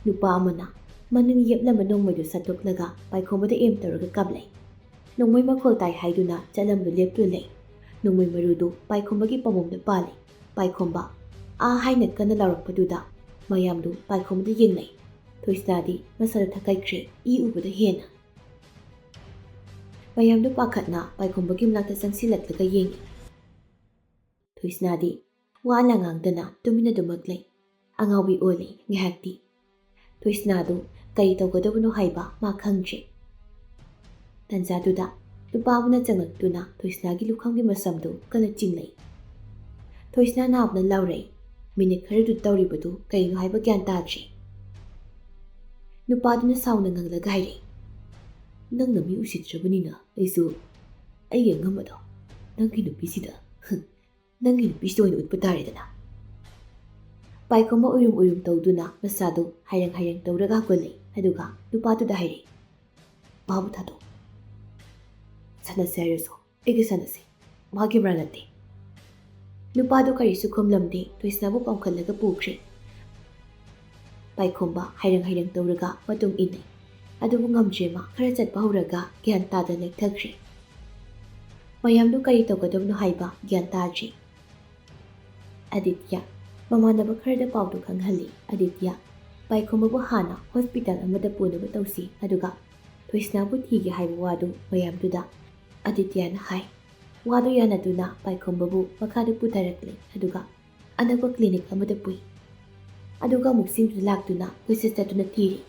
ꯅꯨꯄꯥ ꯑꯃꯅ ꯃꯅꯤꯡ ꯌꯦꯞꯂꯝꯕ ꯅꯣꯡꯃꯩꯗꯨ ꯁꯠꯇꯣꯛꯂꯒ ꯄꯥꯏꯈꯣꯝꯕꯗ ꯑꯦꯝ ꯇꯧꯔꯒ ꯀꯥꯞꯂꯛꯏ꯫ ꯅꯣꯡꯃꯩ ꯃꯈꯣꯜ ꯇꯥꯏ ꯍꯥꯏꯗꯨꯅ ꯆꯠꯂꯝꯗꯨ ꯂꯦꯞꯇꯨꯅ ꯂꯩ꯫ ꯅꯣꯡꯃꯩ ꯃꯔꯨꯗꯨ ꯄꯥꯏꯈꯣꯝꯕꯒꯤ ꯄꯥꯝꯕꯣꯝꯗ ꯄꯥꯜꯂꯤ꯫ ꯄꯥꯏꯈꯣꯝꯕ "ꯑꯥ" ꯍꯥꯏꯅ ꯀꯟꯅ ꯂꯥꯎꯔꯛꯄꯗꯨꯗ ꯃꯌꯥꯝꯗꯨ ꯄꯥꯏꯈꯣꯝꯕꯗ ꯌꯦꯡꯅꯩ꯫ ꯊꯣꯏꯁꯅꯥꯗꯤ ꯃꯁꯥꯗ ꯊꯛꯀꯠꯈ꯭ꯔꯦ, ꯏ ꯎꯕꯗ ꯍꯦꯟꯅ꯫ ꯃꯌꯥꯝꯗꯨ ꯄꯥꯈꯠꯅ ꯄꯥꯏꯈꯣꯝꯕꯒꯤ ꯃꯅꯥꯛꯇ ꯆꯪꯁꯤꯜꯂꯛꯂꯒ ꯌꯦꯡꯉꯤ꯫ ꯊꯣꯏꯁꯅꯥꯗꯤ ꯋꯥ ꯑꯃ ꯉꯥꯡꯗꯅ ꯇꯨꯃꯤꯟꯅ ꯑꯗꯨꯃꯛ ꯂꯩ꯫ ꯑꯉꯥꯎꯕꯤ ꯑꯣꯜꯂꯤ ꯉꯥꯏꯍꯥꯛꯇꯤ꯫ ꯊꯣꯏꯁꯅꯥꯗꯨ ꯀꯔꯤ ꯇꯧꯒꯗꯕꯅꯣ ꯍꯥꯏꯕ ꯃꯥ ꯈꯪꯗ꯭ꯔꯦ꯫ ꯇꯟꯖꯥꯗꯨꯗ ꯅꯨꯄꯥ ꯑꯃꯅ ꯆꯪꯂꯛꯇꯨꯅ ꯊꯣꯏꯁꯅꯥꯒꯤ ꯂꯨꯈꯝꯒꯤ ꯃꯁꯝꯗꯨ ꯀꯟꯅ ꯆꯤꯡꯂꯩ꯫ ꯊꯣꯏꯁꯅꯥ ꯅꯥꯕꯅ ꯂꯥꯎꯔꯛꯏ꯫ ꯃꯤꯅꯤꯠ ꯈꯔꯗꯨ ꯇꯧꯔꯤꯕꯗꯨ ꯀꯔꯤꯅꯣ ꯍꯥꯏꯕ ꯒ꯭ꯌꯥꯟ ꯇꯥꯗ꯭ꯔꯦ꯫ ꯅꯨꯄꯥꯗꯨꯅ ꯁꯥꯎꯅ ꯉꯥꯡꯂꯒ ꯍꯥꯏꯔꯛꯏ, "ꯅꯪꯅ ꯃꯤ ꯎꯁꯤꯠꯇ꯭ꯔꯕꯅꯤꯅ ꯑꯩꯁꯨ ꯑꯩꯒꯤ ꯑꯉꯝꯕꯗꯣ ꯅꯪꯒꯤ ꯅꯨꯄꯤꯁꯤꯗ, ꯅꯪꯒꯤ ꯅꯨꯄꯤꯁꯤꯗ ꯑꯣꯏꯅ ꯎꯠꯄ ꯇꯥꯔꯦꯗꯅ"꯫ ꯄꯥꯏꯈꯣꯝꯕ ꯎꯏꯔꯨꯝ ꯎꯏꯔꯨꯝ ꯇꯧꯗꯨꯅ ꯃꯁꯥꯗꯨ ꯍꯥꯏꯔꯪ ꯍꯥꯏꯔꯪ ꯇꯧꯔꯒ ꯍꯧꯒꯠꯂꯛꯏ꯫ ꯑꯗꯨꯒ ꯅꯨꯄꯥꯗꯨꯗ ꯍꯥꯏꯔꯛꯏ, "ꯃꯥꯕꯨ ꯊꯥꯗꯣꯛ꯫ ꯁꯥꯟꯅꯁꯦ ꯍꯥꯏꯔꯁꯨ ꯑꯩꯒ ꯁꯥꯟꯅꯁꯦ, ꯃꯥꯒꯤ ꯃꯔꯥꯜ ꯅꯠꯇꯦ"꯫ ꯅꯨꯄꯥꯗꯨ ꯀꯔꯤꯁꯨ ꯈꯨꯝꯂꯝꯗꯦ, ꯊꯣꯏꯁꯅꯥꯕꯨ ꯄꯝꯈꯠꯂꯒ ꯄꯨꯈ꯭ꯔꯦ꯫ ꯄꯥꯏꯈꯣꯝꯕ ꯍꯥꯏꯔꯪ ꯍꯥꯏꯔꯪ ꯇꯧꯔꯒ ꯃꯇꯨꯡ ꯏꯟꯅꯩ꯫ ꯑꯗꯨꯕꯨ ꯉꯝꯗ꯭ꯔꯦ, ꯃꯥ ꯈꯔ ꯆꯠꯄ ꯍꯧꯔꯒ ꯒ꯭ꯌꯥꯟ ꯇꯥꯗꯅ ꯂꯦꯛꯊꯈ꯭ꯔꯦ꯫ ꯃꯌꯥꯝꯗꯨ ꯀꯔꯤ ꯇꯧꯒꯗꯕꯅꯣ ꯍꯥꯏꯕ ꯒ꯭ꯌꯥꯟ ꯇꯥꯗ꯭ꯔꯦ꯫ ꯑꯗꯤꯇ꯭ꯌ ꯃꯃꯥꯟꯅꯕ ꯈꯔꯗ ꯄꯥꯎꯗꯨ ꯈꯪꯍꯜꯂꯤ꯫ ꯑꯗꯤꯇ꯭ꯌ ꯄꯥꯏꯈꯣꯝꯕꯕꯨ ꯍꯥꯟꯅ ꯍꯣꯁꯄꯤꯇꯥꯜ ꯑꯃꯗ ꯄꯨꯅꯕ ꯇꯧꯁꯤ, ꯑꯗꯨꯒ ꯊꯣꯏꯁꯅꯥꯕꯨ ꯊꯤꯒꯦ ꯍꯥꯏꯕ ꯋꯥꯗꯨ ꯃꯌꯥꯝꯗꯨꯗ ꯑꯗꯤꯇ꯭ꯌꯅ ꯍꯥꯏ꯫ ꯋꯥꯗꯨ ꯌꯥꯅꯗꯨꯅ ꯄꯥꯏꯈꯣꯝꯕꯕꯨ ꯃꯈꯥꯗ ꯄꯨꯊꯔꯛꯂꯦ, ꯑꯗꯨꯒ ꯑꯅꯛꯄ ꯀ꯭ꯂꯤꯅꯤꯛ ꯑꯃꯗ ꯄꯨꯏ꯫ ꯑꯗꯨꯒ ꯑꯃꯨꯛ ꯆꯤꯡꯗꯨꯗ ꯂꯥꯛꯇꯨꯅ ꯀꯣꯏꯆꯠ ꯆꯠꯇꯨꯅ ꯊꯤꯔꯤ꯫